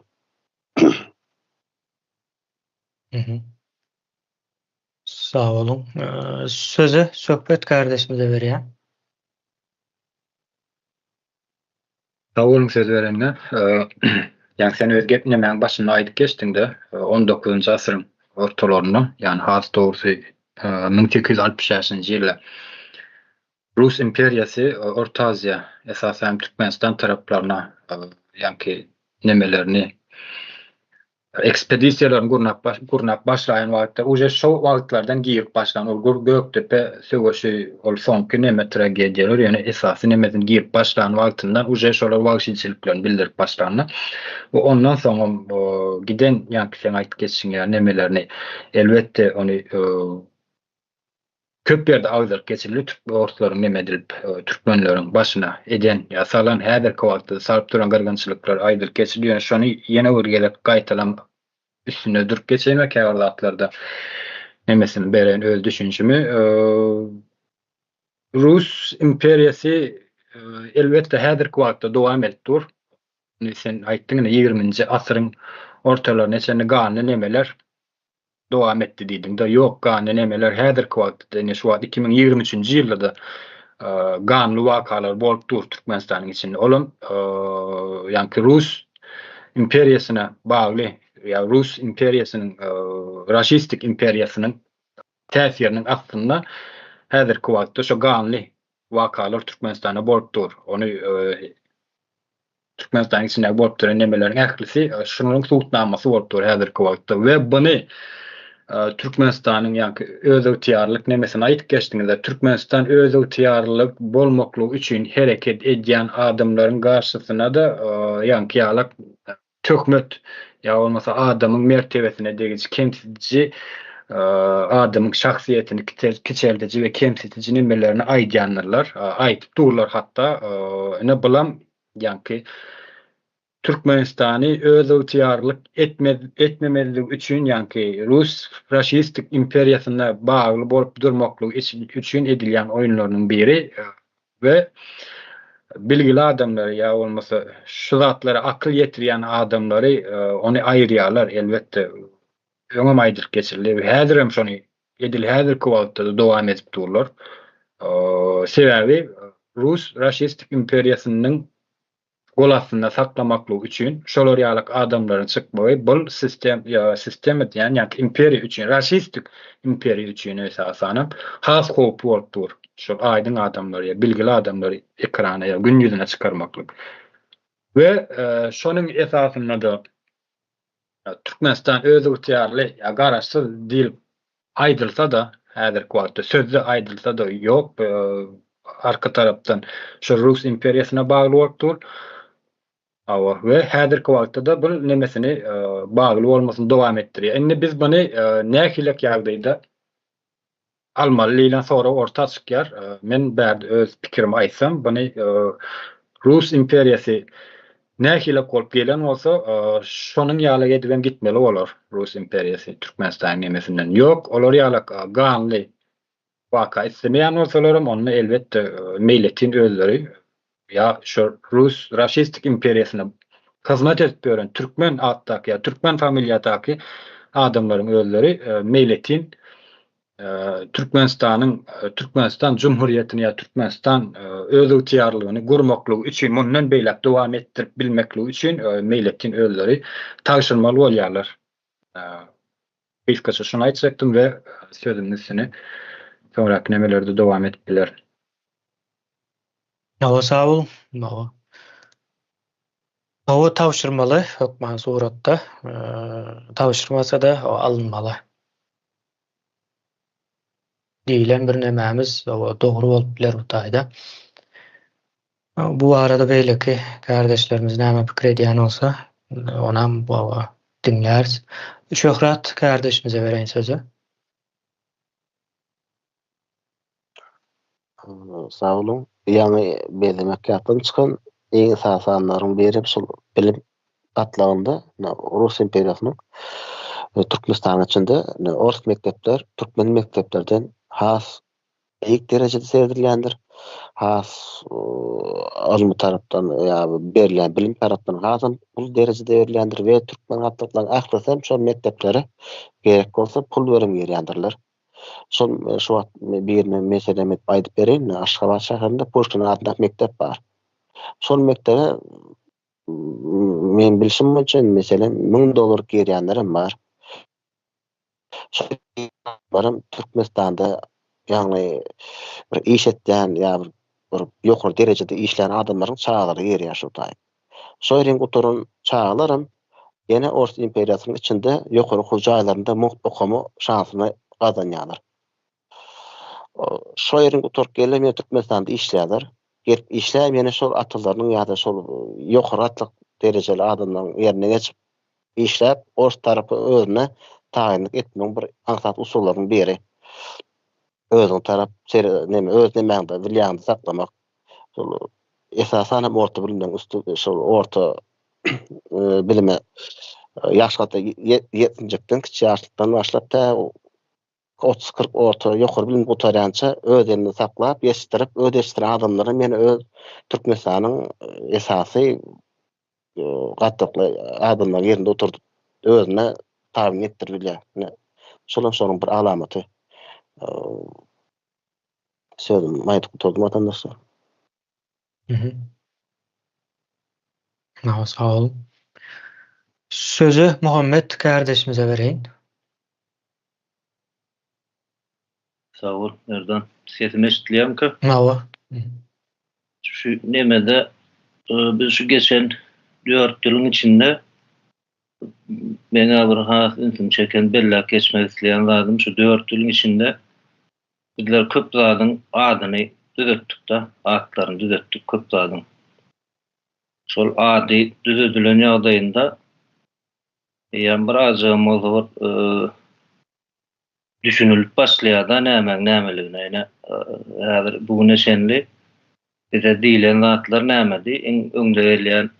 Sag boluň. Sözi Söhbet kardeşimize berýän. Sag boluň söz bereniňe. Ýaňy sen öz gep nemäň başynda aýdyp geçdiňde, on dokuzynjy asyryň ortalarynda, ýagny has dogrusy 1865-nji ýylda Rus imperiýasy Orta Aziýa, esasan hem Türkmenistan taraplaryna ýaňky nemelerini Ekspedisiýalaryny gurnap gurnap başlaýan wagtda uje şo wagtlardan girip başlan ol Gökdepe söweşi ol soňky neme tragediýalar ýöne esasy nemesini girip başlan wagtyndan uje şolar wagşyçylyklarny bildirip başlanlar we ondan soňam giden ýaňky seň aýdyp geçişiň ýaly nemelerini elbetde ony Köp ýerde agzalyp geçildi, türk orslaryň neme edilip türkmenleriň başyna eden ýa salan häzirki wagtda-da salyp duran gyrgynçylyklary aýdylyp geçildi, ýöne şony ýene bir gezek gaýtalam üstünde durup geçeýin we käbir zatlarda nemesini bereýin öz düşünjimi. Rus imperiýasy elbetde häzirki wagtda dowam edip dur. Indi sen aýtdyň ine ýigriminji asyryň ortalaryna çenli ganly nemeler dowam etdi diýdiňde, ýok ganly nemeler häzirki wagtda ine şu wagt 2023-nji ýylda-da ganly wakalar bolup dur Türkmenistanyň içinde. Olam ýaňky Rus imperiýasyna bagly ýa Rus imperiýasynyň raşistik imperiýasynyň täsiriniň astynda häzirki wagtda şo ganly wakalar Türkmenistanda bolup dur. Ony Türkmenistanyň içindäki bolup duran nemeleriň ählisi şunuň subutnamasy bolup dur häzirki wagtda we buny Türkmenistanyň ýaňky özygtyýarlyk nemesini aýdyp geçdiňizde Türkmenistan özygtyýarlyk bolmaklygy üçin hereket edýän adamlaryň garşysyna-da ýaňky ýalak töhmet ýa bolmasa adamyň mertebesine degiji kemsidiji adamyň şahsyýetini kiçeldiji we kemsidiji nemelerini aýdýandyrlar aýdyp durlar hatda ine bulam ýaňky Türkmenistany özygtyýarlyk etmez etmemezligi üçin ýaňky rus faşistik imperiýasyna bagly bolup durmaklygy üçin edilýän oýunlarynyň biri we bilgili adamlary ýa bolmasa şu zatlara akyl ýetirýän adamlary ony aýyrýarlar elbetde öňem aýdylyp geçildi we häzirem şony edil häzirki wagtda-da dowam edip durlar. Sebäbi rus raşistik imperiýasynyň gol astynda saklamaklygy üçin şolar ýalyk adamlaryň çykmagy bul sistem sistema diýen ýa imperiýa üçin raşistik imperiýa üçin esasanam has howply bolup dur. Şol aýdyň adamlary ýa bilgili adamlary ekrana ýa gün ýüzüne çykarmaklyk. We şonuň esasynda-da Türkmenistan özygtyýarly ýa garaşsyz diýlip aýdylsa-da, häzirki wagtda sözde aýdylsa-da ýok, arka tarapdan şol Rus imperiýasyna bagly bolup dur. Hawa, we häzirki wagtda-da bu nemesini bagly bolmasyny dowam etdirýär. Indi biz muny nähilek ýagdaýda. almaly diýlen sorag orta çykýar. Men bärde öz pikirimi aýtsam, buny Rus imperiýasy nähilek bolup gelen bolsa, şonuň ýaly edibem gitmeli bolar Rus imperiýasy Türkmenistanyň nemesinden. Ýok, olar ýalak ganly waka islemeýän bolsalaram, onda elbetde meýletin özleri ýa şo rus raşistik imperiýasyna hyzmat edip ýören türkmen atdaky ýa türkmen familiýadaky adamlaryň özleri meýletin Türkmenistanyň Türkmenistan Jumhuriýetini ýa Türkmenistan özygtyýarlygyny gurmaklygy üçin mundan beýläk dowam etdirip bilmekligi üçin meýletin özleri tabşyrmaly bolýarlar. Gysgaça şuny aýtjakdym we sözümiň üstüni soňraky nemelerde dowam edip bilerin. Hawa sag bol. Hawa. Hawa tabşyrmaly hökman suratda. Tabşyrmasa-da alynmaly. Diýilen bir nemämiz dogry bolup biler bu taýda. Bu barada beýleki kärdeşlerimiz näme pikir edýän bolsa, onam diňläris. Şöhrat kärdeşimize bereýin sözi. Sag boluň. Ýaňy bellemek ýatdan çykan iň esasy sanlaryň biri şol bilim gatlagynda Rus imperiýasynyň Türkmenistanyň içinde ors mekdepler türkmen mekdeplerden has beýik derejede seredilýändir. Has ylmy tarapdan ýa berilýän bilim tarapdan hasam uly derejede berilýändir we türkmen gatlaklaryň ählisi hem şol mekdeplere gerek bolsa pul berip girýändirler. Şol şu wagt birine meselem edip aýdyp bereýin, Aşgabat şäherinde Puşkin adyndaky mekdep bar. Şol mekdebe men bilşim boýunça meselem 1000 dollar girýänlerem bar. Şolaram Türkmenistanda ýagny bir iş etýän ýa bir ýokary derejede işleýän adamlaryň çagalary girýär şo taýy. Şo ýeriň gutaran çagalaram ýene Ors imperiýasynyň içinde ýokary okuw jaýlarynda mugt okama şansyny gazanýarlar. Şo ýeriň gutaryp gelem ýene Türkmenistanda işleýärler. Gelip işläp ýene şol atalarynyň ýa-da şol ýokary gatlak derejeli adamlaryň ýerine geçip işläp, ors tarapy özüne taýynlyk etmegiň bir aňsat usullarynyň biri. Özüňe tarap neme öz nemäňde bilýäňde saklamak. Şol esasan hem orta bilimden üsti şol orta bilime ýaş gatda ýetginjekden kiçi ýaşlykdan başlap tä 30-40 orta ýokary bilim gutarýança öz elinde saklap ýetişdirip öz ýetişdiren adamlary men öz Türkmenistanyň esasy gatlakly adamlaryň ýerinde oturdyp özüne tabyn etdirip bilýär. Ine, şolam şonuň bir alamaty. Sözümi aýdyp gutardym watandaşlar. Mhm. Sag boluň. Sözi Muhammet kärdeşimize bereýin. Sag bol, Merdan. Sesim eşidilýärmikä? Hawa. Şu nemede biz şu geçen 4 ýylyň içinde meňä bir has ünsümi çeken belläp geçmek isleýän zadym şu 4 ýylyň içinde bizler köp zadyň adyny düzetdik-de, atlaryny düzetdik köp zadyň. Şol ady düzedilen ýagdaýynda eýýäm birazjygam bolsa bir düşünilip başlaýar-da nämäň nämeligine. Ine, häzir bu güne çenli bize diýlen zatlar nämedi? Iň öňde gelýän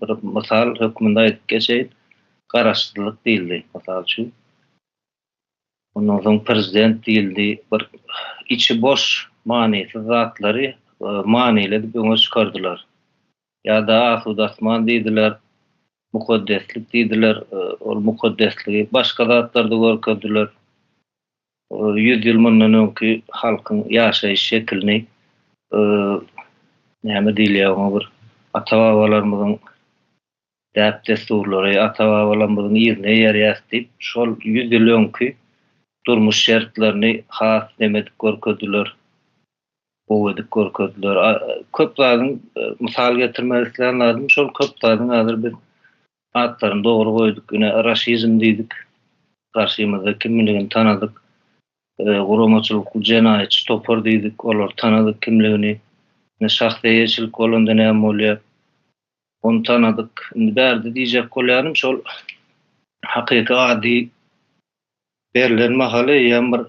bir mysal hökmünde aýdyp geçeýin. Garaşsyzlyk diýildi, mysal üçin. Ondan soň prezident diýildi. Bir içi boş, manysyz zatlary manyly edip öňe çykardylar. Ýa-da asuda asman diýdiler, mukaddeslik diýdiler, ol mukaddesligi başga zatlarda görkezdiler. 100 ýyl mundan öňki halkyň ýaşaýyş şekilini näme diýilýär oňa bir ata-babalarymyzyň däp-dessurlary, ata-babalarymyzyň yzyna eýerýäs diýip, şol 100 ýyl öňki durmuş şertlerini has neme edip görkezdiler. gowy edip görkezdiler. Köp zadyň mysal getirmek islän zadym şol köp zadyň häzir biz atlaryny dogry goýduk. Ine raşizm diýdik. Garşymyzda kimligini tanadyk. Guramaçylykly jenaýatçy topar diýdik. Olary tanadyk kimligini. Ine şahsy eýeçilik bolanda näme bolýar? Ony tanadyk. Indi bärde diýjek bolýanym şol hakyky ady berlen mahaly eýýäm bir.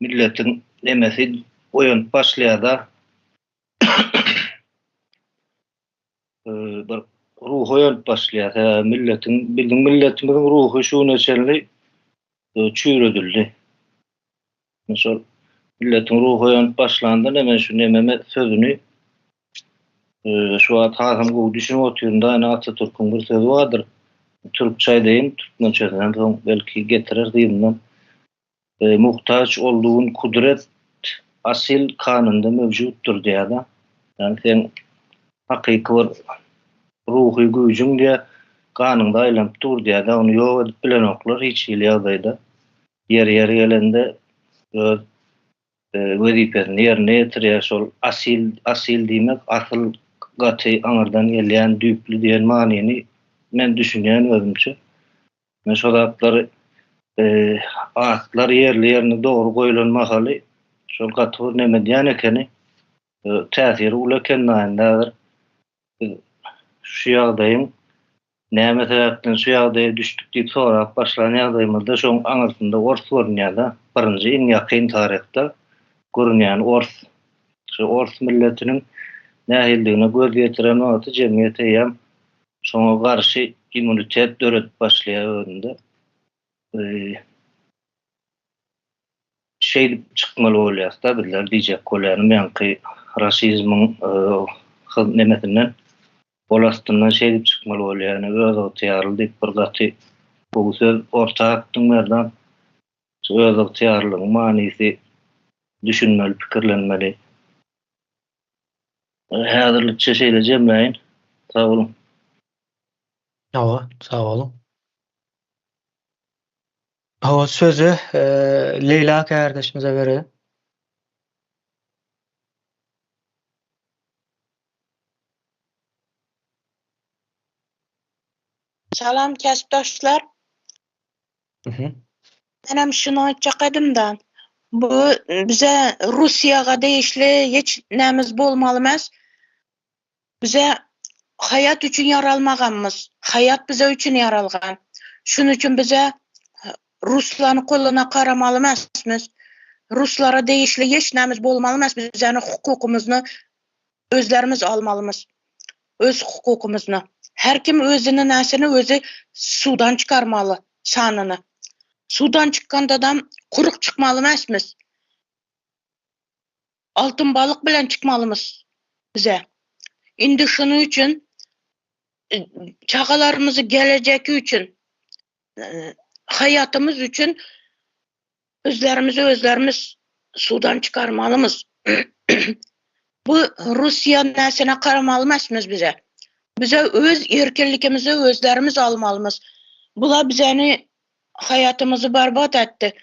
Milletiň nemesi oýanyp başlaýar-da. Bir ruhy oýanyp başlaýar. Sebäbi milletiň, biziň milletimiziň ruhy şu güne çenli çüýredildi. Şol milletiň ruhy oýanyp başlanda men şu nememe sözüni şu wagt hasam gowy düşünip otyryn da, ine Atatürküň bir sözi bardyr. Türkçe aýdaýyn, türkmençesinden soň belki getirer yzyndan. Muhtaç oldugun kudret asyl kanynda mewjutdyr diýýär-de. Ýagny seň hakyky bir ruhy güýjüň diýýär, ganyňda aýlanyp dur diýýär-de, ony ýok edip bilenoklar hiç hili ýagdaýda. Ýeri-ýeri gelende öz wezipesini ýerine ýetirýär. Şol asyl, asyl diýmek asyl gaty aňyrdan gelýän, düýpli diýen manyny men düşünýän özümçe. Men şo zatlary atlar ýerli-ýerine dogry goýlan mahaly şol gaty bir neme edýän ekeni. Täsiri uly eken indi häzir biz şu ýagdaýyň näme sebäpden şu ýagdaýa düşdük diýip sorap başlan ýagdaýymyzda şoň aňyrsynda ors görünýär-de. Birinji iň ýakyn taryhda görünýän ors. Şu ors milletiniň nähilidigine göz ýetiren wagty jemgyýet eýýäm Şoňa garşy immunitet döredip başlaýar özünde. Şeýdip çykmaly bolýas-da bizler diýjek bolýanym ýaňky rasizmiň nemesinden gol astyndan şeýdip çykmaly bolýar. Ýöne özygtyýarly diýip bir gaty gowy söz orta atdyň Merdan. Şu özygtyýarlygyň manysy düşünmeli, pikirlenmeli. Häzirlikçe şeýle jemläýin. Sag boluň. Hawa, sag boluň. Hawa, sözi Leýla kärdeşimize bereýin. Salam käsipdaşlar. Menem şuny aýtjak edimda. Bu bize Russiýaga degişli hiç nämiz bolmaly emes. Bize haýat üçin ýaralmaganmyz. Haýat bize üçin ýaralgan. Şunuň üçin bize ruslaryň goluna garamaly emesmiz. Ruslara degişli hiç nämiz bolmaly emes. Bizäni hukukymyzyny özlerimiz almalymyz. Öz hukukymyzyny. Her kim özüni näsini özi suwdan çykarmaly sanyny. Suwdan çykandadam kuruk çykmaly emesmiz. Altyn balyk bilen çykmalymyz bize. Indi şunuň üçin çagalarymyzy gelejeki üçin haýatymyz üçin Özlerimizi özlerimiz suwdan çykarmalymyz. Bu Russiýa näsine garamaly emesmiz bize. Bize öz erkinlikimizi özlerimiz almalymyz. Bular bizeni haýatymyzy barbat etdi.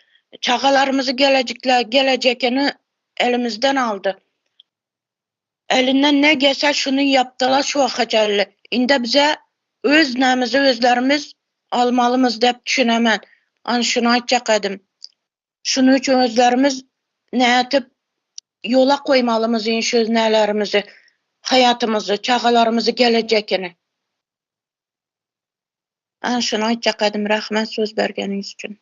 Çagalarymyzy gelejikle gelejekini elimizden aldy. Elinden ne gelse şuny ýapdylar şu waka çenli. Indi bize öz namizi özlerimiz almalymyz dep düşünemen. Ana şuny aýtjak edim. Şunuň üçin özlerimiz nätip ýola koýmalymyz şu nälerimizi, haýatymyzy, çagalarymyzy gelejekini. Ana şuny aýtjak edim. Rahmet söz bergeniňiz üçin.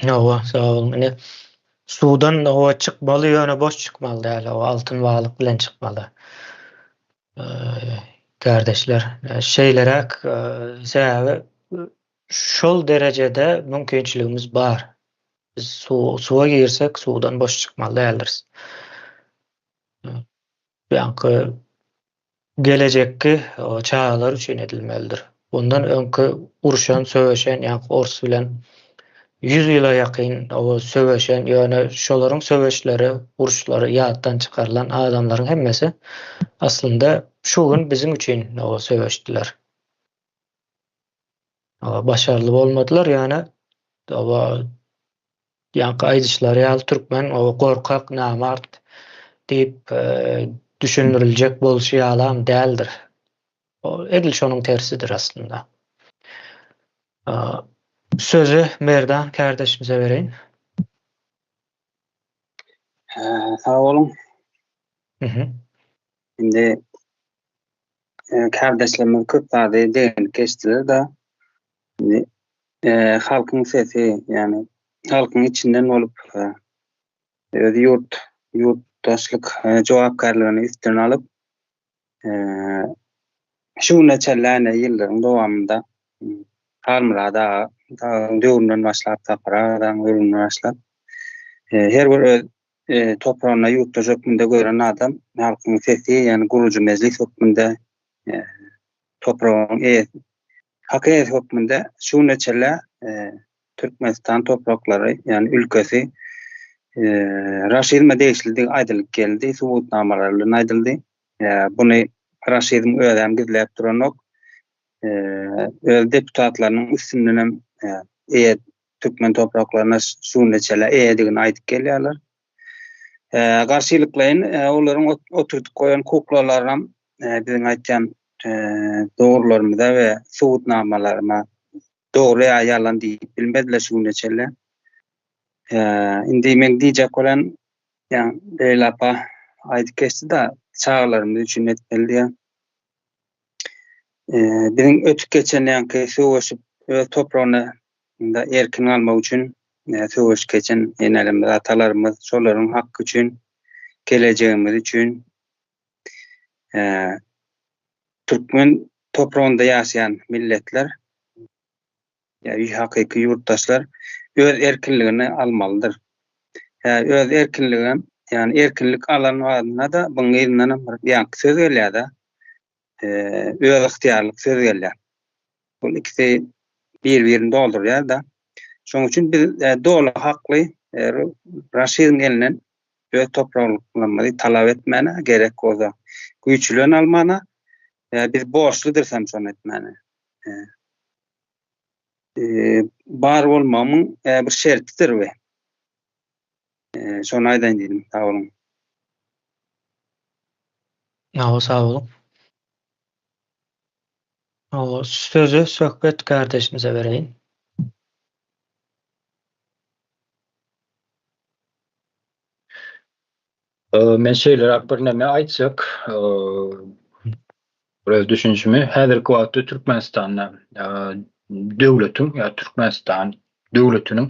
Hawa, sag boluň. Ine, suwdan hawa çykmaly, ýöne boş çykmaly däl. Hawa, altyn balyk bilen çykmaly. Kärdeşler, şeýleräk, sebäbi şol derejede mümkinçiligimiz bar. Biz suwa girsek, suwdan boş çykmaly däldiris. Ýaňky gelejekki çagalar üçin edilmelidir. Bundan öňki urşan, söweşen, ýaňky ors bilen 100 ýyla ýakyn söweşen, ýöne şolaryň söweşleri, uruşlary ýatdan çykarylan adamlaryň hemmesi aslynda şu gün biziň üçin söweşdiler. Başarly bolmadylar, ýöne Ýaňky aýdyşlary ýaly türkmen gorkak, namart diýip düşündiriljek bolşy ýalam däldir. Edil şonuň tersidir aslynda. Sözi Merdan kärdeşimize bereýin. Sag boluň. Indi kärdeşlerimiz köp zady deginip geçdiler-de. Indi halkyň sesi, ýagny. halkyň içinden bolup öz ýurt ýurtdaşlyk jogapkärligini üstüne alyp şu güne çenli ene ýyllaryň dowamynda Halmyrat aga dagyň döwründen başlap Sapar aganyň döwründen başlap her bir öz topragyna ýurtdaş hökmünde gören adam halkyň sesi ýagny gurujy mejlis hökmünde topragyň eýesi hak eýesi hökmünde şu güne çenli Türkmenistan topraklary, ýagny ülkesi raşizme degişlidigi aýdylyp geldi, subutnamalar bilen aýdyldy. Buny raşizm özem gizläp duranok. Öz deputatlarynyň üstünden hem eýe türkmen topraklaryna şu güne çenli eýedigini aýdyp gelýärler. Garşylyklaýyn olaryň oturdyp goýan kuklalaram biziň aýtýan dogrularymyza we subutnamalaryma dogry ýa ýalan diýip bilmediler şu güne çenli. Indi meň diýjek bolan ýa Leýla apa aýdyp geçdi-de, çagalarymyz üçin etmeli diýen. Biziň ötüp geçen ýaňky söweşip öz topragyna erkin galmak üçin söweşip geçen enelerimiz, atalarymyz şolaryň haky üçin, gelejegimiz üçin Türkmen topragynda ýaşaýan milletler, ýa hakyky ýurtdaşlar öz erkinligini almalydyr. Hä, öz erkinligem, ýagny erkinlik alan wagtynda-da buň yzyndanam bir ýaňky söz gelýär-de, öz ygtyýarlyk söz gelýär. Bu ikisi bir-birini doldurýar-da. Şonuň üçin biz doly hakly raşizm elinden öz topragymyzy talap etmäne, gerek bolsa güýç bilen almana, biz borçludyrys hem şony etmäne. Bar bolmagymyň bir şertidir bu. Şony aýdaýyn diýdim. Sag boluň. Hawa, sag boluň. Hawa, sözi Söhbet kardeşimize bereýin. Men şeýleräk birneme aýtjak, bir öz düşünişimi. Häzirki wagtda Türkmenistanda döwletiň ýa Türkmenistan döwletiniň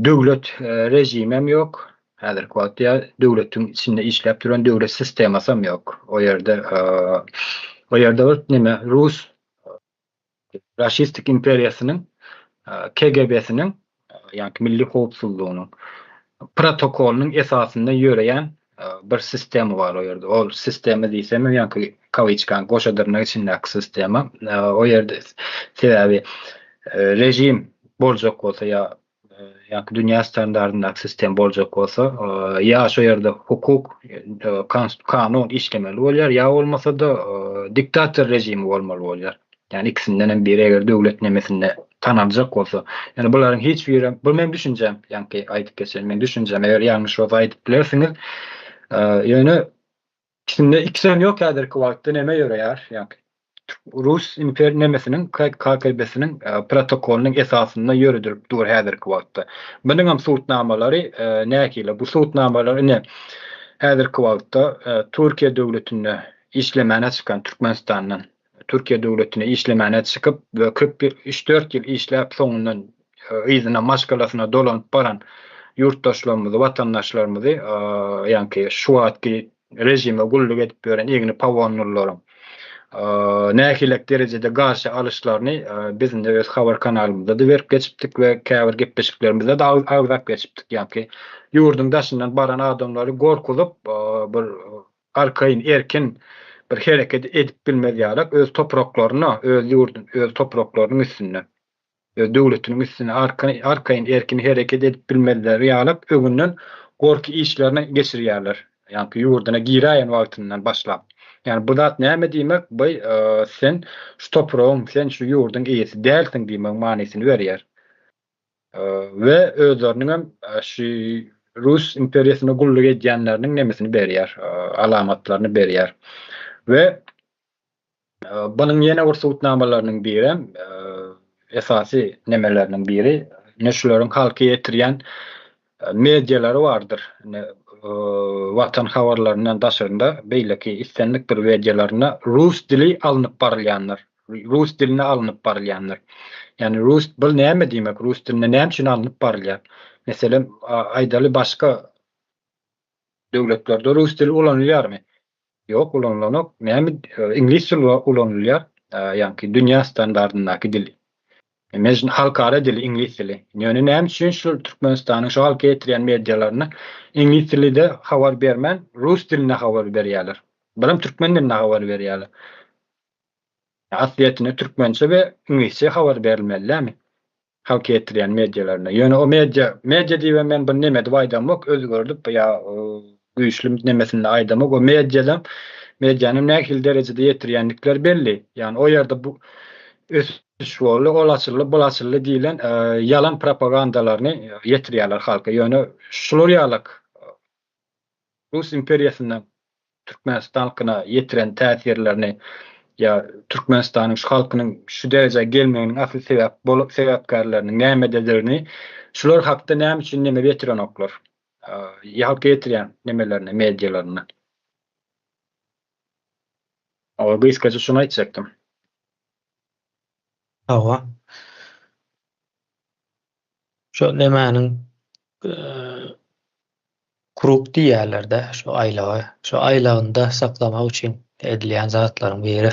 döwlet režimem ýok. Häzirki wagtda ýa döwletiň içinde işläp duran döwlet sistemasam ýok. O ýerde o ýerde bir neme rus Raşistik imperiýasynyň KGB-siniň, ýagny milli howpsuzlygynyň protokolynyň esasynda ýöreýän bir sistema bar o ýerde. Ol sistema diýsem, ýagny kawyçkanyň goşa dyrnak içindäki sistema. O ýerde sebäbi režim boljak bolsa ýa ýa-da dünýä standartyndaky sistem boljak bolsa, ýa şo ýerde hukuk, kanun işlemeli bolýar, ýa bolmasa-da diktator režimi bolmaly bolýar. Ýagny ikisinden hem biri eger döwlet nemesinde tanaljak bolsa. Ýöne bularyň hiç biri, bu meň düşünjäm, ýaňky aýdyp geçen meň düşünjäm, eger ýalňyş bolsa aýdyp bilersiňiz. Ýöne Ikisinde ikisem ýok häzirki wagtda neme ýöreýär ýaňky rus imper nemesiniň KGB-siniň protokolynyň esasynda ýöredilip dur häzirki wagtda. Munuňam subutnamalary nähili? Bu subutnamalar ine häzirki wagtda Türkiýe döwletinde işlemäne çykan Türkmenistandan Türkiýe döwletine işlemäne çykyp we köp üç-dört ýyl işläp soňundan yzyna maşgalasyna dolanyp baran ýurtdaşlarymyzy, watandaşlarymyzy ýaňky şu wagtky režime gulluk edip ýören egni pagonlylaryň nähilek derejede garşy alyşlaryny biz indi öz habar kanalymyzda-da berip geçipdik we käbir gepleşiklerimizde-de agzap geçipdik. Ýaňky ýurduň daşyndan baran adamlary gorkuzyp bir arkaýyn, erkin bir hereket edip bilmez ýalak öz topraklaryna, öz ýurdun, öz topraklarynyň üstünde, öz döwletiniň üstünde arkaýyn, erkin hereket edip bilmezleri ýalak öňünden gorky işlerini geçirýärler. Ýaňky ýurduna giräýen wagtyndan başlap. Ýagny bu zat näme diýmek, bu sen şu topragyň, sen şu ýurduň eýesi dälsiň diýmegiň manysyny berýär. We özleriniňem şu Rus imperiýasyna gulluk edýänleriniň nemesini berýär, alamatlaryny berýär. We bunuň ýene bir subutnamalarynyň birem, esasy nemeleriniň biri, ine şularyň halka ýetirýän medialary bardyr. Ine Watan habarlaryndan daşarynda beýleki islendik bir medialarynda rus dili alnyp barylýandyr. Rus dilinde alnyp barylýandyr. Ýagny rus bul näme diýmek? Rus dilinde näme üçin alnyp barylýar? Meselem, aýdaly başga döwletlerde rus dili ulanylýarmy? Ýok, ulanylanok. Näme iňlis dili ulanylýar? Ýaňky dünýä standardyndaky dil. Mejn halkara dili iňlis dili. Ýöne näme üçin şu Türkmenistanyň şu halka ýetirýän medialarynda iňlis dilide habar bermän rus dilinde habar berýärler. Birem türkmen dilinde habar berýärler. Aslyýetinde türkmençe we iňlisçe habar berilmeli dälmi? Halka ýetirýän medialarynda. Ýöne o media, media diýibem men bir neme edip aýdamok, özgerdip ýa güýçli nemesinde aýdamok. O mediadan medianyň nähili derejede ýetirýändikleri belli. Ýagny o ýerde bu ösüş boldy, ol açyldy, bul açyldy diýlen ýalan propagandalaryny ýetirýärler halka. Ýöne şular ýalak Rus imperiýasyndan Türkmenistan halkyna ýetiren täsirlerini ýa Türkmenistanyň şu halkynyň şu derejä gelmeginiň asyl sebäp bolup sebäpkärleriniň nämededigini şular hakda näme üçin neme ýetirenoklar? Halka ýetirýän nemelerini, medialaryny. Hawa, gysgaça şuny aýtjakdym. Hawa. Şo nemäniň krug diýýärler-de şu aýlagy. Şu aýlagynda saklamak üçin edilýän zatlaryň biri.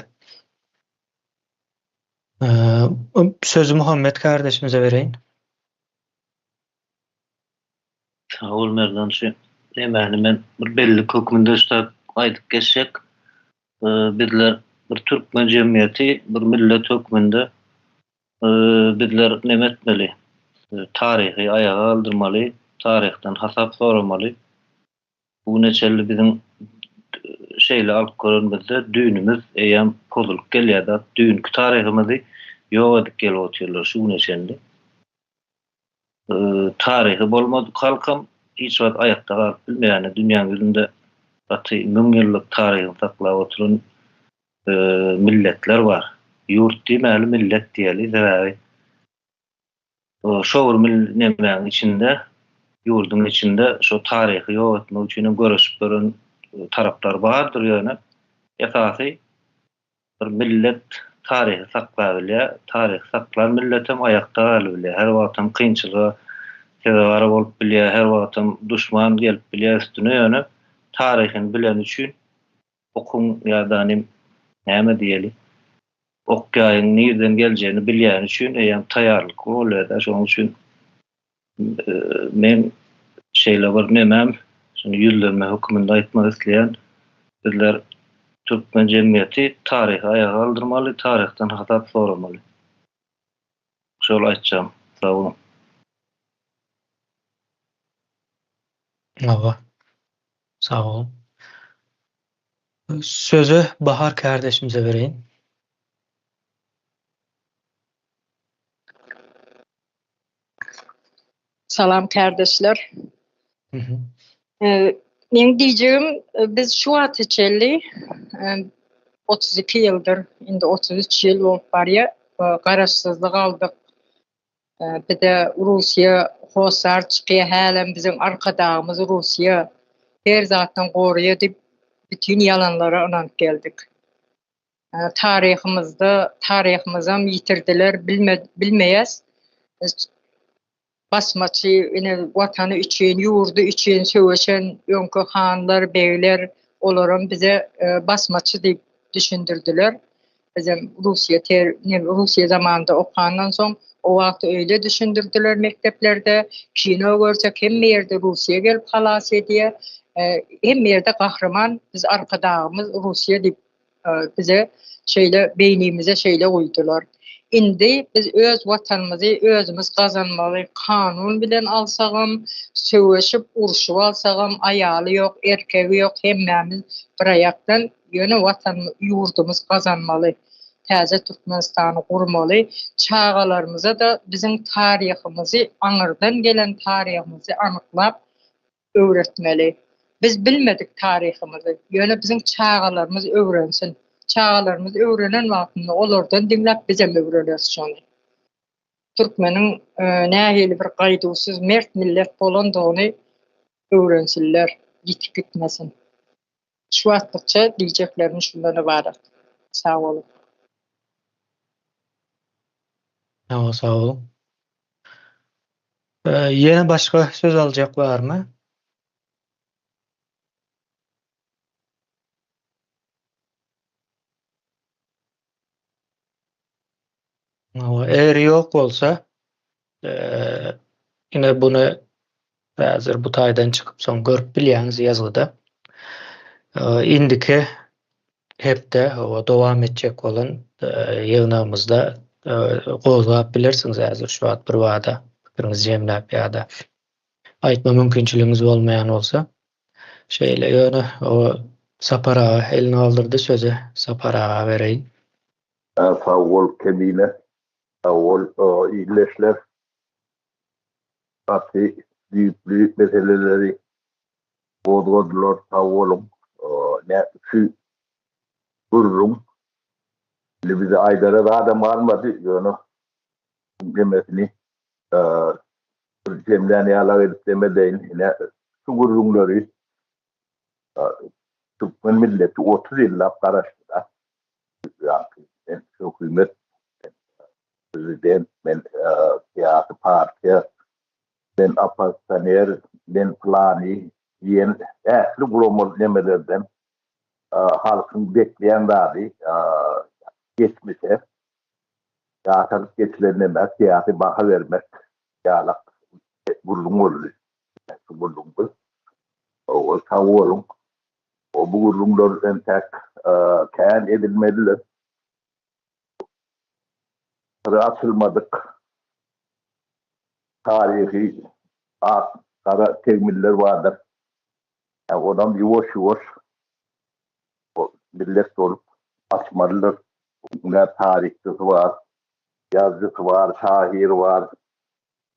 Sözi Muhammet kardeşimize bereýin. Sag bol Merdan şu nemäni men bir bellik hökmünde şu aýdyp geçjek. Bizler bir türkmen jemgyýeti, bir millet hökmünde Bizler neme etmeli? Taryhy aýaga galdyrmaly, taryhdan hasap soramaly. Bu güne çenli biziň şeýle alyp görenimizde düýnümiz eýýäm pozulyp gelýär-de, düýnki taryhymyzy ýok edip gelip otyrlar şu güne çenli. Taryhy bolmadyk halkam hiç wagt aýakda galyp bilmeýär. Dünýäň ýüzünde gaty müňýyllyk taryhyny saklap oturan milletler bar. Ýurt diýmäli, millet diýeli. Sebäbi şo bir nemäň içinde, ýurduň içinde şo taryhy ýok etmek üçin hem göreşip ýören taraplar bardyr ýöne esasy bir millet taryhy saklabilýär. Taryhy saklan milletem aýakda galybilýär. Her wagtam kynçylyga sezewar bolup bilýär, her wagtam duşman gelip bilýär üstüne ýöne taryhyny bileni üçin okuň ýa-da nim näme diýeli, ok ýaýyň nirden geljegini bilýäni üçin eýýäm taýýarlykly bolýar-da. Şonuň üçin men şeýle bir nemem, şuny ýüzlenme höküminde aýtmak isleýän, bizler türkmen jemgyýeti taryhy aýaga galdyrmaly, taryhdan hasap soramaly. Şol aýtjagym. Sag boluň. Hawa. Sag boluň. Sözi Bahar kärdeşimize bereýin. Salam kärdeşler. Meň diýjegim biz şu wagta çenli 32 ýyldyr, indi 33 ýyl bolup barýar, garaşsyzlyk aldyk. Bize Russiýa hossar çykýar, hälem biziň arkadagymyz Russiýa her zatdan goraýar diýip bütin ýalanlara ynanyp geldik. Taryhymyzda taryhymyzam ýitirdiler, bilme bilmeýäs. Basmaçy ine watany üçin, ýurdy üçin söweşen öňki hanlar, begler olaram bize basmaçy diýip düşündirdiler. Bizem Russiýa ter Russiýa zamanynda okandan soň o wagt öýle düşündirdiler mekdeplerde. Kino görsek hemme ýerde Russiýa gelip halas edýär. Hemme ýerde gahryman biz arkadagymyz Russiýa diýip bize şeýle beýnimize şeýle guýdular. Indi biz öz watanymyzy özümiz gazanmaly kanun bilen alsagam, söweşip urşup alsagam aýaly ýok, erkegi ýok hemmämiz bir aýakdan Ýöne Watan ýurdumyz gazanmaly. Täze Türkmenistany gurmaly. Çagalarymyza-da biziň taryhymyzy, aňyrdan gelen taryhymyzy anyklap öwretmeli. Biz bilmedik taryhymyzy. Ýöne biziň çagalarymyz öwrensin. Çagalarymyz öwrenen wagtynda olardan diňläp bizem öwreneris şony. Türkmeniň nähili bir gaýduwsyz mert millet bolandygyny öwrensinler. Ýitip gitmesin. Şu wagtlykça diýjeklerim şundan ybarat. Sag boluň. Hawa, sag boluň. Ýene başga söz aljak barmy? Hawa, eger ýok bolsa, ine buny häzir bu taýdan çykyp soň görüp bilýäňiz ýazgyda. Indiki hepde hawa dowam etjek bolan ýygnagymyzda gozgap bilersiňiz häzir şu wagt birbada pikiriňizi jemläp ýa-da aýtma mümkinçiligiňiz bolmaýan bolsa. Şeýle ýöne o Sapar aga elini galdyrdy sözi Sapar aga bereýin. Sag bol Kemine. Sag bol ildeşler. Gaty düýpli meseleleri gozgadylar sag boluň. Şu gürrüň indi bize aýdara zadam galmady ýöne nemesini bir jemlän ýalak edip demedeýin. Ine şu gürrüňleri türkmen milleti 30 ýyllap garaşdy-da. Ýa-ki men hökümet, men prezident, men syýasy partiýa, men oppozisioner, men pylany diýen ähli gurama nemelerden halkyň bekleýän zady geçmişe ýaşalyp geçilen nämä syýasy baha bermek ýalak gürrüň boldy. Şu gürrüňimiz. Sag boluň. Bu gürrüňler entäk kän edilmelidir. Syry açylmadyk taryhy ak, gara tegmiller bardyr. Onam ýuwaş-ýuwaş millet bolup açmalydyr. Ine taryhçysy bar, ýazyjysy bar, şahyry bar,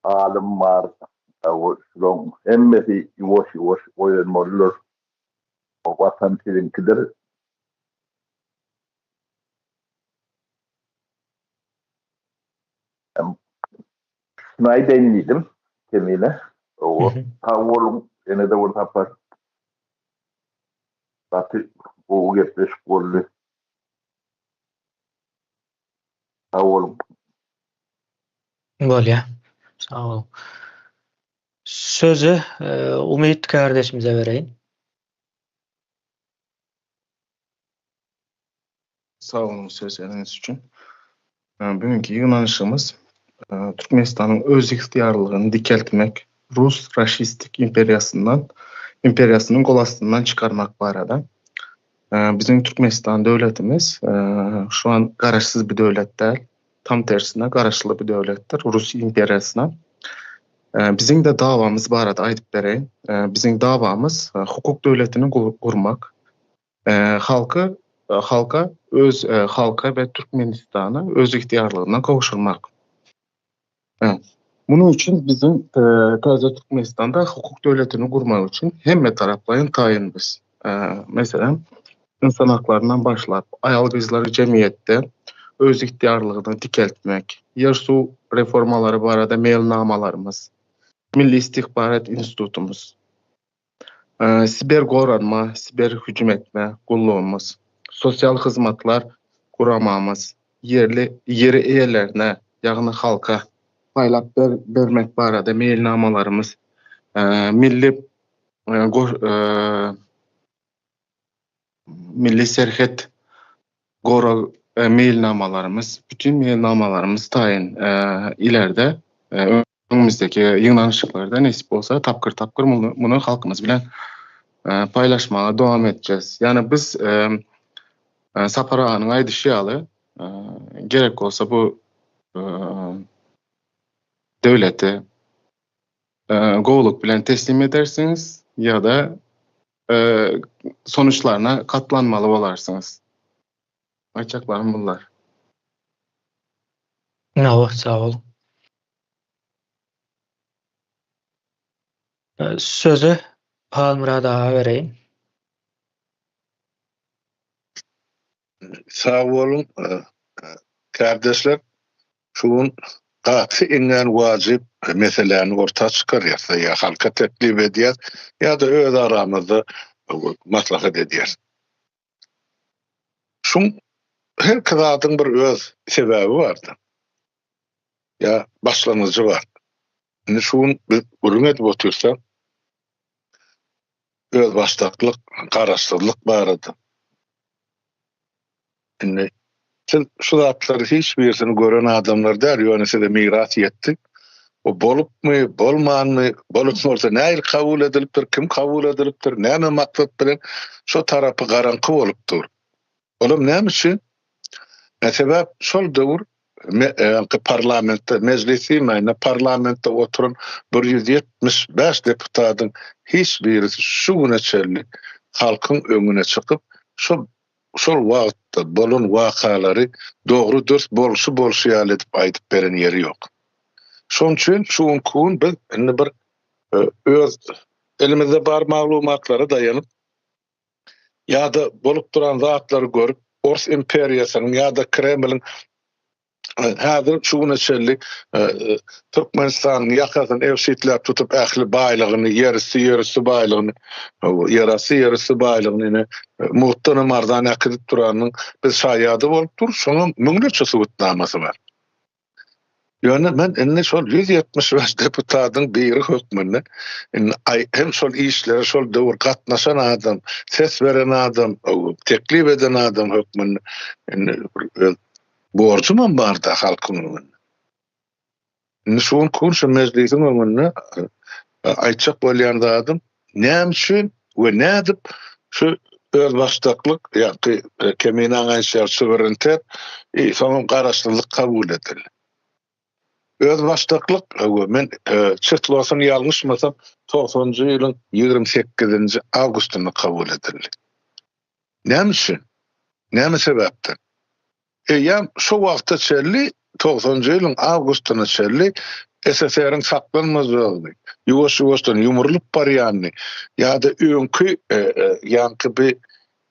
alym bar. Şularyň hemmesi ýuwaş-ýuwaş oýanmalydyr. Watan siziňkidir. Şuny aýdaýyn diýdim Kemine. Sag boluň, ýene-de bir sapar. Gaty gowy gepleşik boldy. Sag boluň. Bolýa. Sag boluň. Sözi Umyt kardeşimize bereýin. Sag boluň söz bereniňiz üçin. Bugünki ýygnanyşygymyz Türkmenistanyň özygtyýarlylygyny dikeltmek, rus raşistik imperiýasyndan imperiýasynyň gol astyndan çykarmak barada. Biziň Türkmenistan döwletimiz şu an garaşsyz bir döwlet däl. Tam tersine garaşly bir döwletdir Rus imperiýasyna. Biziň-de dawamyz barada aýdyp bereýin. Biziň dawamyz hukuk döwletini gurmak. Halky halka öz halka we Türkmenistana özygtyýarlygyna gowşurmak. Munuň üçin biziň täze Türkmenistanda hukuk döwletini gurmak üçin hemme taraplaýyn taýyn biz. Meselem, ynsan haklaryndan başlap, aýal-gyzlary jemgyýetde özygtyýarlygyny dikeltmek, ýer-suw reformalary barada meýilnamalarymyz, Milli istihbarat institutymyz, siber goranma, siber hüjüm etme gullugymyz, sosial hyzmatlar guramamyz, ýerli ýeri eýelerine, ýagny halka paýlap bermek barada meýilnamalarymyz, milli milli serhet gorag meýilnamalarymyz, bütin meýilnamalarymyz taýyn ileride öňümizdäki ýygnanyşyklarda nesip bolsa tapgyr-tapgyr muny halkymyz bilen paýlaşmaga dowam etjek. Ýagny biz Sapar aganyň aýdyşy ýaly gerek bolsa bu döwleti gowulyk bilen teslim edersiňiz ýa-da sonuçlaryna katlanmaly bolarsyňyz. Aýtjaklarym bunlar. Hawa, sag boluň. Sözi Halmyrat aga bereýin. Sag boluň, kärdeşler. Şu gün gaty iňňän wajyp meseläni orta çykarýas, ýa halka teklip edýäs, ýa-da öz aramyzda maslahat edýäs. Şuň herki zadyň bir öz sebäbi bardyr. ýa başlangyjy bar. Indi şu gün biz gürrüň edip otyrsak, özbaşdaklyk, garaşsyzlyk barada. Indi siz şu zatlary hiç birisini gören adamlar däl, ýöne size miras ýetdi. O bolupmy, bolmanmy, bolan bolsa nähili kabul edilipdir, kim kabul edilipdir, näme maksat bilen, şo tarapy garaňky bolup dur. Olam näme üçin? E, sebäp şol döwür öňki parlamentde, mejlis diýmäýin-de, parlamentde oturan 175 deputatyň hiç birisi şu güne çenli halkyň öňüne çykyp, şol şol wagtda bolan wakalary dogry-dürs bolşy-bolşy ýaly edip aýdyp beren ýeri ýok. Şonuň üçin şu günki gün biz indi bir öz elimizde bar maglumatlara daýanyp, ýa-da bolup duran zatlary görüp, Ors imperiýasynyň ýa-da Kremliň häzir şu güne çenli Türkmenistanyň ýakasyny ebşitläp tutup ähli baýlygyny, ýerüsti, ýerüsti baýlygyny, ýerasty, ýerüsti baýlygyny ine mugtdan hem arzan äkidip duranynyň biz şaýady bolup durus. Şonuň müňlerçe subutnamasy bar. Ýöne men indi şol 175 deputatyň biri hökmünde indi hem şol işlere şol döwür gatnaşan adam, ses beren adam, teklip eden adam hökmünde indi öz borjumam bar-da halkyň öňünde. Indi şu günki gün şu mejlisiň öňünde aýtjak bolýan zadym, näme üçin we nädip şu özbaşdaklyk, ýagny Keminäň aýdyşy ýaly suwerenitet, soňam garaşsyzlyk kabul edildi. Özbaşdaklyk, hawa, men çislosyny ýalňyşmasam, togsanjy ýylyň 28-nji awgustynda kabul edildi. Näme üçin? Näme sebäpden? Eýýäm şo wagta çenli, togsanjy ýylyň awgustyna çenli SSR-iň saklanmajagyny, ýuwaş-ýuwaşdan ýumrulyp barýanyny ýa-da öňki ýaňky bi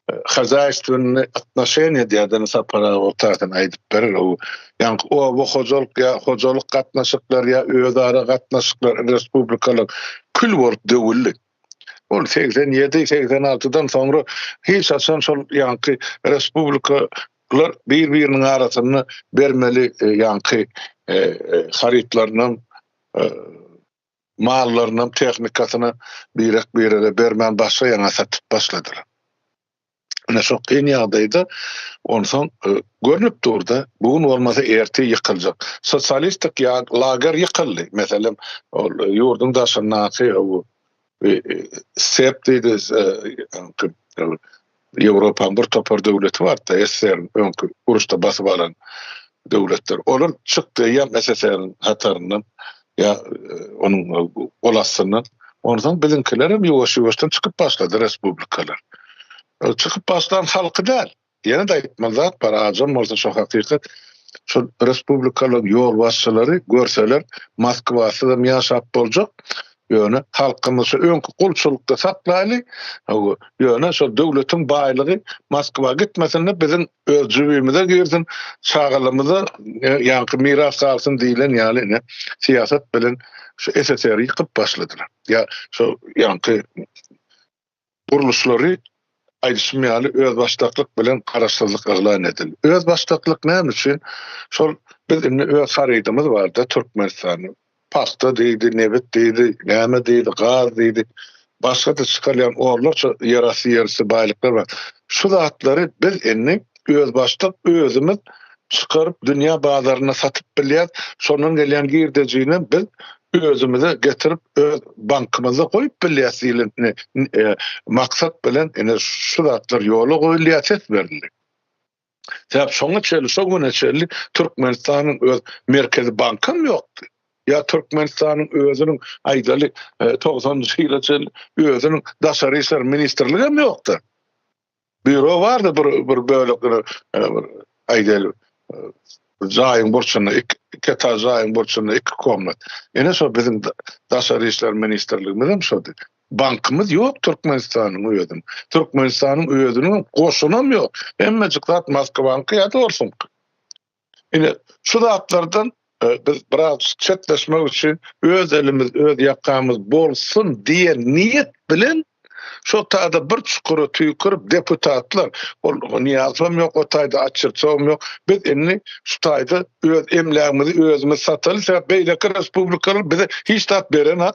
hazaýstwennyý otnoşeniýa diýýärdi, Sapar aga o taýdan aýdyp berer, o ýaňky oba hojalyk ýa hojalyk gatnaşyklary ýa özara gatnaşyklar respublikalar kül bolup döwüldi. Ol 87, 86-dan soňra hiç haçan şol ýaňky respublikalar bir-biriniň arasynda bermeli e, ýaňky e, e, harytlarynam mallarynam tehnikasyny birek-birege bermän başga ýaňa satyp başladylar. Ine şo kyn ýagdaýda onsoň e, görnüp durda, bu gün bolmasa ertir ýykyljak. Sosialistik ýa lager ýykyldy. Meselem, ol e, ýurduň daşyndaky o e, SEP diýdi, Ýewropanyň bir topar döwleti bardy, SSR-iň öňki uruşda basyp alan döwletler. Olar çykdy ýa SSR-iň hataryndan ýa onuň gol astyndan. Onsoň biziňkiler hem ýuwaş-ýuwaşdan çykyp başlady respublikalar. Çykyp başlan halky däl. Ýene-de aýtmaly zat bar, ajam bolsa şo hakykat. Şol respublikalaryň ýolbaşçylary görseler Moskwasyzam ýaşap boljak, ýöne halkymyzy şu öňki gulçulykda saklaýly, ýöne şol döwletiň baýlygy Moskwa gitmesin-de biziň öz jübimize girsin, çagalarymyza ýaňky miras galsyn diýlen ýaly ine syýasat bilen şu SSR-i ýykyp başladylar. Ýa şu ýaňky gurluşlary aýdyşym ýaly özbaşdaklyk bilen garaşsyzlyk yglan edildi. Özbaşdaklyk näme üçin? Şol biz indi öz harydymyz barda Türkmenistanda. Pagta diýdi, nebit diýdi, näme diýdi, gaz diýdi. Başga-da çykarylýan onlarça ýerasty, ýerüsti baýlyklar bar. Şu zatlary biz indi özbaşdak özümiz çykaryp dünýä bazarynda satyp bilýäris. Şondan gelýän girdejini biz özümize getirip öz bankymyzda goýup bilýäris diýlen e, maksat bilen ine şu zatlar ýola goýulýar, ses berildi. Sebäp şoňa çenli, şo güne çenli Türkmenistanyň öz merkezi bankam ýokdy. Ýa Türkmenistanyň özüniň aýdaly 90-njy ýyla çenli özüniň daşary işler ministrligem ýokdy. Býuro bardy bir bir bölek bir aýdaly jaýyň burçunda iki iki etaž jaýyň burçunda iki komnat. Ine şo biziň daşary işler ministrligimizem şody. Bankymyz ýok Türkmenistanyň özüniň. Türkmenistanyň özüniň goşunam ýok. Hemmejik zat Moskwaňky ýa-da orsuňky. Ine şu zatlardan e, biz biraz çetleşmek üçin öz elimiz, öz ýakamyz bolsun diýen niýet bilen. Şo taýda bir çukura tüýkürip deputatlar, ol Nyýazowam ýok, o taýda Açyrçowam ýok, biz indi şu taýda öz emlägimizi özümiz sataly, sebäp beýleki respublikalar bize hiç zat berenak,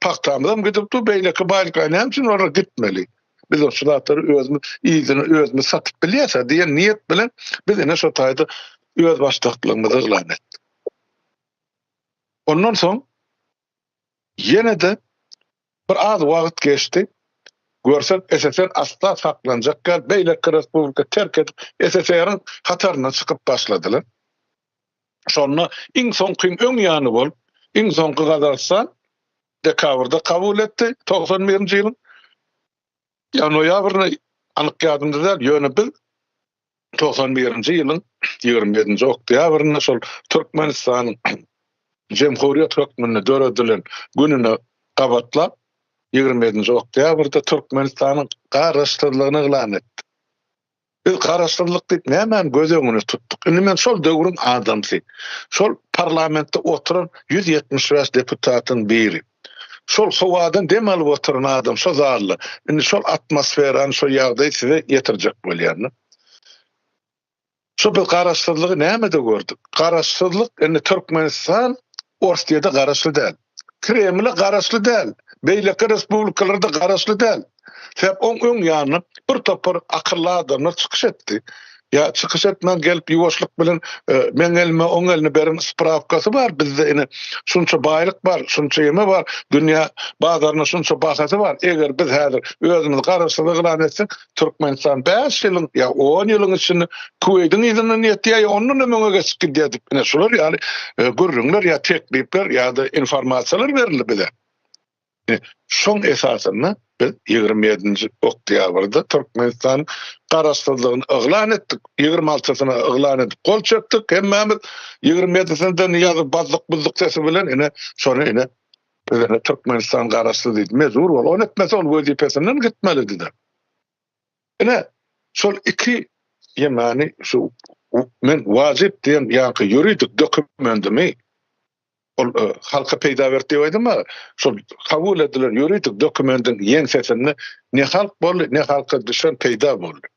pagtamyzam gidip dur, beýleki baýlyklar näme üçin olara gitmeli? Biz şu zatlary özümiz yzyna özümiz satyp bilýäs diýen niýet bilen biz ine şo taýda özbaşdaklygymyzy yglan etdik. Ondan soň ýene-de bir az wagt geçdi. Görsek SSR asla saklanjak däl, beýleki respublika terk edip SSR-iň hataryndan çykyp başladylar. Şonda iň soňkyň öň ýany bolup, iň soňky Gazagystan dekabrda kabul etdi, 91-nji ýylyň. Ýa noýabrynda anyk ýadymda däl, ýöne biz 91-nji ýylyň 27-nji oktýabrynda şol Türkmenistanyň jemhuriýet hökmünde döredilen gününe gabatlap 27-nji oktýabrda Türkmenistanyň garaşsyzlygyny yglan etdik. Biz garaşsyzlyk diýip nämäni göz öňüne tutduk? Indi men şol döwrüň adamsy. Şol parlamentde oturan 175 deputatyň biri. Şol howadan dem alyp oturan adam şo zalda. Indi şol atmosferany, şo ýagdaýy size ýetirjek bolýan. Şo biz garaşsyzlygy nämede gördük? Garaşsyzlyk indi Türkmenistan Orsýede garaşly däl. Kremle garaşly däl. Beýleki respublikalarda garaşly däl. Sebäp oň öň ýanyna bir topar akylly adamlar çykyş etdi. Ýa çykyş etmän gelip ýuwaşlyk bilen e, meň elime oň eline beren sprawkasy bar bizde ine şunça baýlyk bar, şunça ýeme bar, dünýä bazarynda şunça bahasy bar. Eger biz häzir özümizi garaşsyz yglan etsek, Türkmenistan 5 ýylyň ýa 10 ýylyň içinde Kuweýdiň yzyndan ýetýär ýa ondan hem öňe geçip gidýär diýip, ine şular ýaly e, gürrüňler ýa teklipler ýa-da informasiýalar berildi bize. Şoň esasynda biz 27-nji oktýabrda Türkmenistan garaşsyzlygyny yglan etdik. 26-syna yglan edip gol çekdik hemmämiz. 27-sinden ýazyp bazlyk-buzluk sesi bilen ine şony ine biz ine Türkmenistan garaşsyz diýdi. Mejbur bol. Ony etmese ol wezipesinden gitmelidi-de. Ine şol iki ýemani şu men wajyp diýen ýaňky ýuridik dokumentimi ol e, halka peýda berdi diýip aýdym Şol kabul edilen ýuridik dokumentiň ýeňsesinde ne halk boldy, ne halka düşen peýda boldy.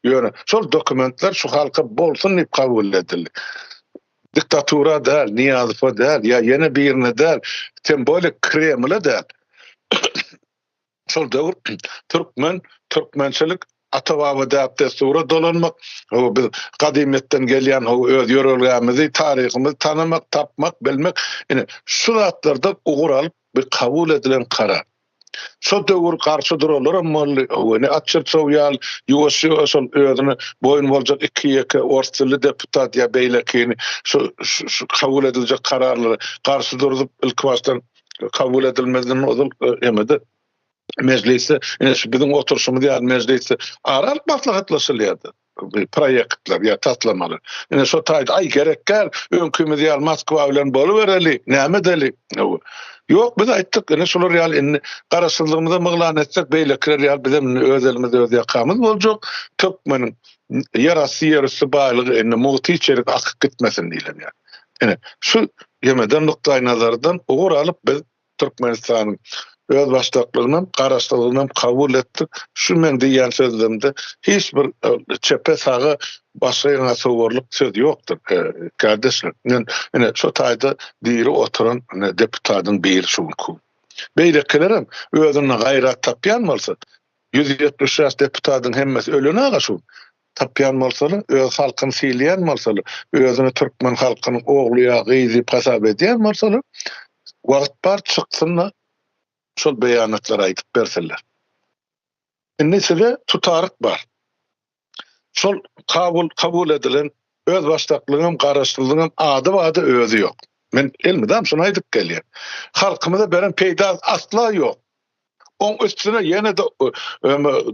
Ýöne şol dokumentler şu halka bolsun diýip kabul edildi. Diktatura däl, Niýazowa däl, ýa ýene birine däl, tem bolее Kremle däl. Şol döwür türkmen, türkmençilik ata-baba däp-dessura dolanmak, biz gadymyýetden gelýän öz ýörelgämizi, taryhymyzy tanamak, tapmak, bilmek, ine, şu zatlardan ugur alyp bir kabul edilen karar. Şo döwür garşy duralaram boldy, ine Atçyrçow ýaly ýuwaş-ýuwaş şol özüne boýun boljak iki-ýeke ors dilli deputat ýa beýlekini şu şu kabul ediljek kararlara garşy durzup ilkibaşdan kabul edilmezden ozal hemede mejlisde ine şu biziň oturyşymyz ýaly mejlisde ara alyp maslahatlaşylýardy proýektler ýa taslamalar. Ine şo taýda aý gerek däl, öňkimiz ýaly Moskwa bilen bolubereli, näme edeli? Ýok, biz aýtdyk, ine şular ýaly indi garaşsyzlygymyzy yglan etsek, beýlekiler ýaly bizem indi öz elimiz öz ýakamyz boljak. Türkmeniň ýerasty ýerüsti baýlygy indi mugty içerik akyp gitmesin diýlen ýaly. Ine şu ýemeden nukdaýnazardan ugur alyp biz Türkmenistanyň özbaşdaklygynam, garaşsyzlygynam kabul etdik. Şu meň diýýän sözlerimde hiç bir e, çepe saga başga ýaňa sowarlyk söz ýokdur, e, kardeşler. Men ine şu taýda diri oturan ine deputatyň biri şu günki. Beýlekilerem özünde gaýrat tapýan bolsa, 175 deputatyň hemmesi ölen aga şu. Tapýan bolsalar, öz halkyny sylaýan bolsalar, özüni türkmen halkynyň ogly ýa gyzy diýip hasap edýän bolsalar, wagt bar çyksyn-da şol beýanatlary aýdyp bersinler. Indi size tutaryk bar. Şol kabul kabul edilen özbaşdaklygyňam, garaşsyzlygyňam ady-bady özi ýok. Men elmydam şuny aýdyp gelýän. Halkymyza beren peýdasy asla ýok. Oň üstüne ýene-de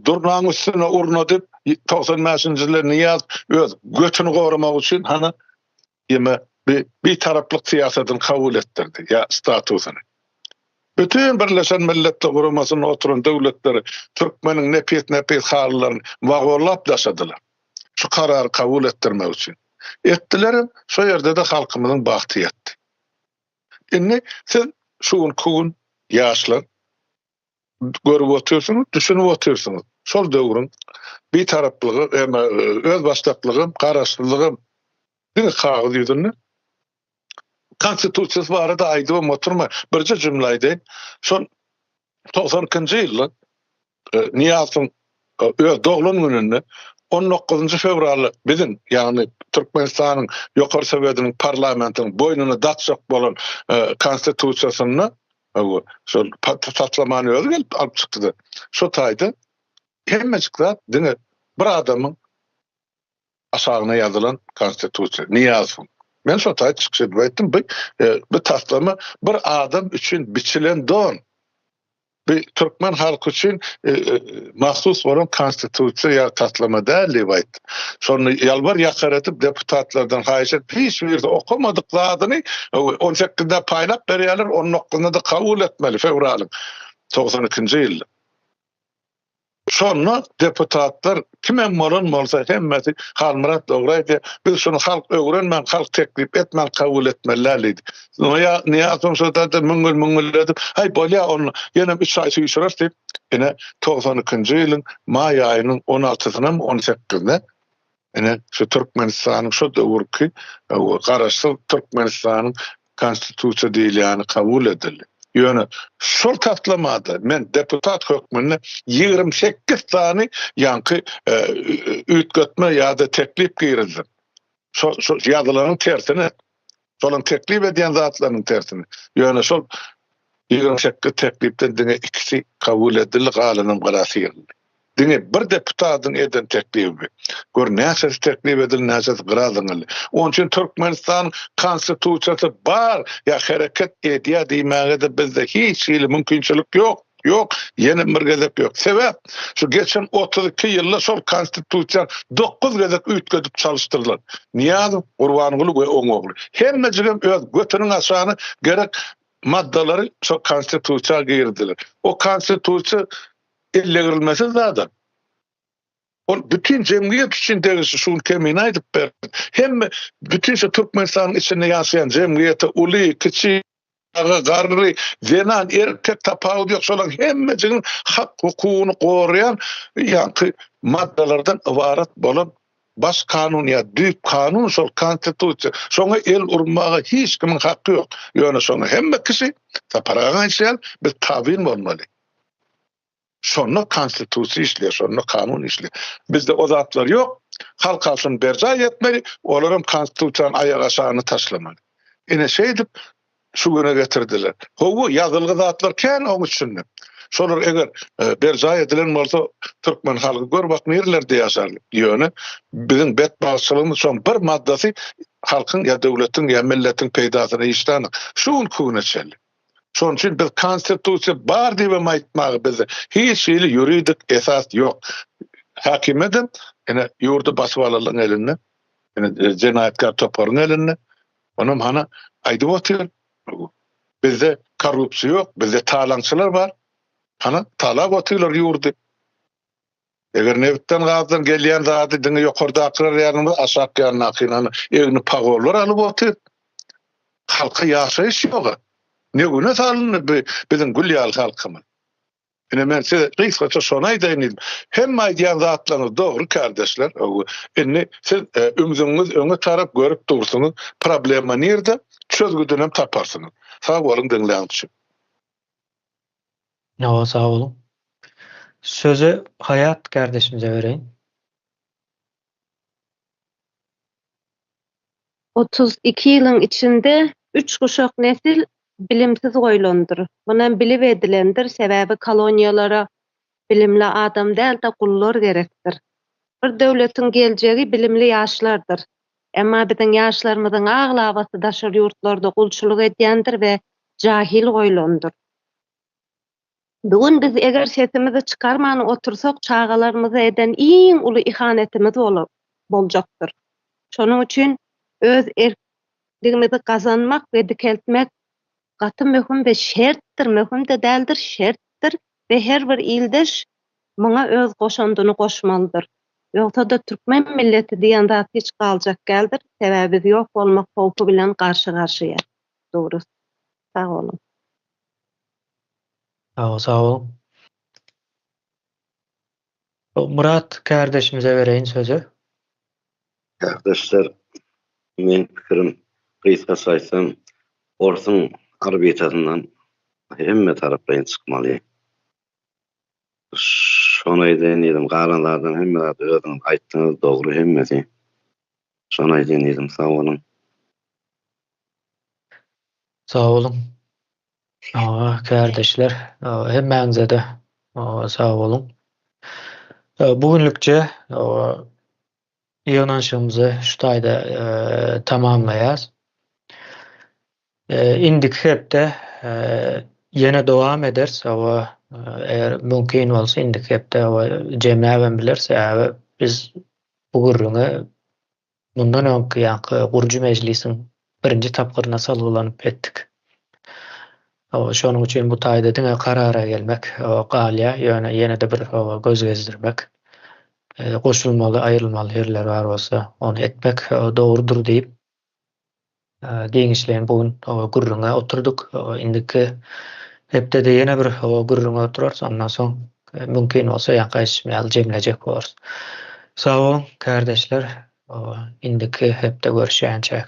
durnaň üstüne urna diýip 95-nji ýylda Nyýaz öz götüni goramak üçin hany ýeme bir bitaraplyk syýasatyny kabul etdirdi ýa statusyny. Bütin Birleşen Milletler Guramasynda oturan döwletleri türkmeniň nepis-nepis halylaryny wagonlap daşadylar. Şu karary kabul etdirmek üçin. Etdilerem, şo ýerde-de halkymyzyň bagty ýatdy. Indi siz şu günki gün ýaşlar. Görüp otyrsyňyz, düşünip otyrsyňyz. Şol döwrüň Bitaraplygy hem özbaşdaklygy, garaşsyzlygy diňe kagyz ýüzünde. Konstitusiýasy barada aýdybam oturma, birje jümle aýdaýyn. Şol 92-nji ýylda e, Nyýazowyň e, öz doglan gününde 19-njy fewralda biziň, ýagny Türkmenistanyň Ýokary Sowetiniň parlamentiniň boýnuna dakjak bolan e, konstitusiýasynda şol taslamany özi gelip alyp çykdy. Şo taýda hemmejik zat diňe bir adamyň aşagyna ýazylan konstitusiýa, Nyýazowyň. Men şo taýda çykyş edip aýtdym, bu e, bu taslama bir adam üçin biçilen don. Bu türkmen halky üçin e, e, mahsus bolan konstitusiýa ýa taslama däl diýip aýtdym. Şony ýalbar ýakar edip deputatlardan haýyş edip hiç birisi okamadyk zadyny 18-de paýlap berýärler, 19-da kabul etmeli fewralyň 92-nji ýylda. Şonda deputatlar kimem bolan bolsa hemmesi Halmyrat dogry aýdýar, biz şuny halk öwrenmän, halk teklip etmän kabul etmeli däl diýdi. Nyýazow şo-da müňňül-müňňül edip, haý bolýa onda ýenem üç aý süýşüreris diýip, ine 92-nji ýylyň maý aýynyň on altysynamy, on sekizine Ine, şu Türkmenistanyň şo döwürki Garaşsyz Türkmenistanyň Konstitusiýa diýilýäni kabul edildi. Ýöne şol taslamada men deputat hökmünde 28 sany ýaňky e, üýtgetme ýa-da teklip girizdim. Şo şo ýazylanyň tersine. Şolaryň teklip edýän zatlarynyň tersine. Ýöne şol 28 teklipden diňe ikisi kabul edildi, galanam gyra syryldy. Diňe bir deputatyň eden teklibi bu. Gör näçesi teklip edildi, näçesi gyra zyňyldy. Onuň üçin Türkmenistanyň Konstitusiýasy bar ýa hereket edýär diýmäge-de bizde hiç hili mümkinçilik ýok. Ýok, ýene bir gezek ýok. Sebäp, şu geçen 32 ýylda şol Konstitusiýany 9 gezek üýtgedip çalyşdyrdylar. Nyýazow, Gurbanguly we oň ogly. Hemmejigem öz götüniň aşagyna gerek maddalary şol Konstitusiýa girizdiler. O Konstitusiýa ellegirilmesiz zada. Ol bütin jemgyýet üçin degişli şu gün Kemine aýdyp berdi. Hemme bütin şu Türkmenistanyň içinde ýaşaýan jemgyýete uly, kiçi, çaga, garry, zenan, erkek tapawudy ýok. Şolaryň hemmejigiň hak hukugyny goraýan ýaňky maddalardan ybarat bolan baş kanun ýa düýp kanun şol konstitusiýa. Şoňa el urmaga hiç kimiň haky ýok. Ýöne şoňa hemme kişi Sapar aga aýtşy ýaly biz tabyn bolmaly. Şonda konstitusiýa işleýär, şonda kanun işleýär. Bizde o zatlar ýok. Halk şuny berjaý etmeli, olaram konstitusiýany aýak aşagyna taşlamaly. Ine şeýdip şu güne getirdiler. Hawa, ýazylgy zatlar kän oň içinde. Şolar eger e, berjaý edilen bolsa, türkmen halky gör bak nirelerde ýaşardy. Ýöne biziň betbagtçylygymyz şoň bir maddasy halkyň ýa döwletiň ýa milletiň peýdasyna işlänok. Şu günki güne çenli. Şonuň üçin biz konstitusiýa bar diýibem aýtmaga bizde hiç hili ýuridik esas ýok. Häkimiýetem ine ýurdy basyp alanlaryň elinde, ine e, jenaýatkär toparyň elinde. Onam hana aýdyp otyr. Bizde korrupsiýa ýok, bizde talaňçylar bar. Hana talap otyrlar ýurdy. Eger nebitden gazdan gelýän zady diňe ýokardakylar ýaly aşak ýandakyny egni pagollar alyp otyr. Halka ýaşaýyş ýoga. Ne güne salyndy bu biziň gül ýaly halkymyz. Ine men size gysgaça şony aýdaýyn diýdim. Hemme aýdýan zatlaryňyz dogry kardeşler. Indi siz e, ümzüňiz öňe tarap görüp dursuňyz. Problema nirde? Çözgüdini hem taparsyňyz. Sag boluň diňläniňiz üçin. Hawa sag boluň. Sözi Haýat kardeşimize bereýin. 32 ýylyň içinde üç guşak nesil bilimsiz goýlandyr. Munam bilip edilendir, sebäbi koloniýalara bilimli adam däl-de gullar gerekdir. Bir döwletiň geljegi bilimli ýaşlardyr. Emma biziň ýaşlarymyzyň aglabasy daşary ýurtlarda gulçulyk edýändir we jahil goýlandyr. Bu gün biz eger sesimizi çykarman otursak çagalarymyza eden iň uly ihanetimiz boljakdyr. Şonuň üçin öz erkligimizi gazanmak we dikeltmek gaty möhüm we şertdir, möhüm-de däldir, şertdir we her bir ildeş muňa öz goşandyny goşmalydyr. Ýogsa-da türkmen milleti diýen zat hiç galjak däldir, sebäbi biz ýok bolmak howpy bilen garşy-garşyýa durus. Sag boluň. Sag sag boluň. Myrat kärdeşimize bereýin sözi. Kärdeşler, meň pikirim gysgaça aýtsam, orsuň orbitasyndan hemme taraplaýyn çykmaly. Şony aýdaýyn diýdim, galan zadyň hemme zady özüňiz aýtdyňyz, dogry hemmesi. Şony aýdaýyn diýdim, sag boluň. Sag boluň. Kärdeşler, hemmäňize-de sag boluň. Bu günlükçe ýygnanyşygymyzy şu taýda tamamlaýas. Indiki hepde ýene dowam ederis. Eger mümkin bolsa indiki hepde jemläbem bileris. Sebäbi biz bu gürrüňi Mundan öňki ýaňky gurujy mejlisiň birinji tapgyryna salgylanyp etdik. Şonuň üçin bu taýda diňe karara gelmek galýar, ýöne ýene-de bir göz gezdirmek, goşulmaly, aýrylmaly ýerler bar bolsa, ony etmek dogrudyr diýip, giňişleýin bu gün gürrüňe oturdyk. Indiki hepdede ýene bir gürrüňe oturarys, ondan soň mümkin bolsa ýaňky aýdyşym ýaly jemlejek bolarys. Sag boluň, kärdeşler, indiki hepde görüşýänçäk.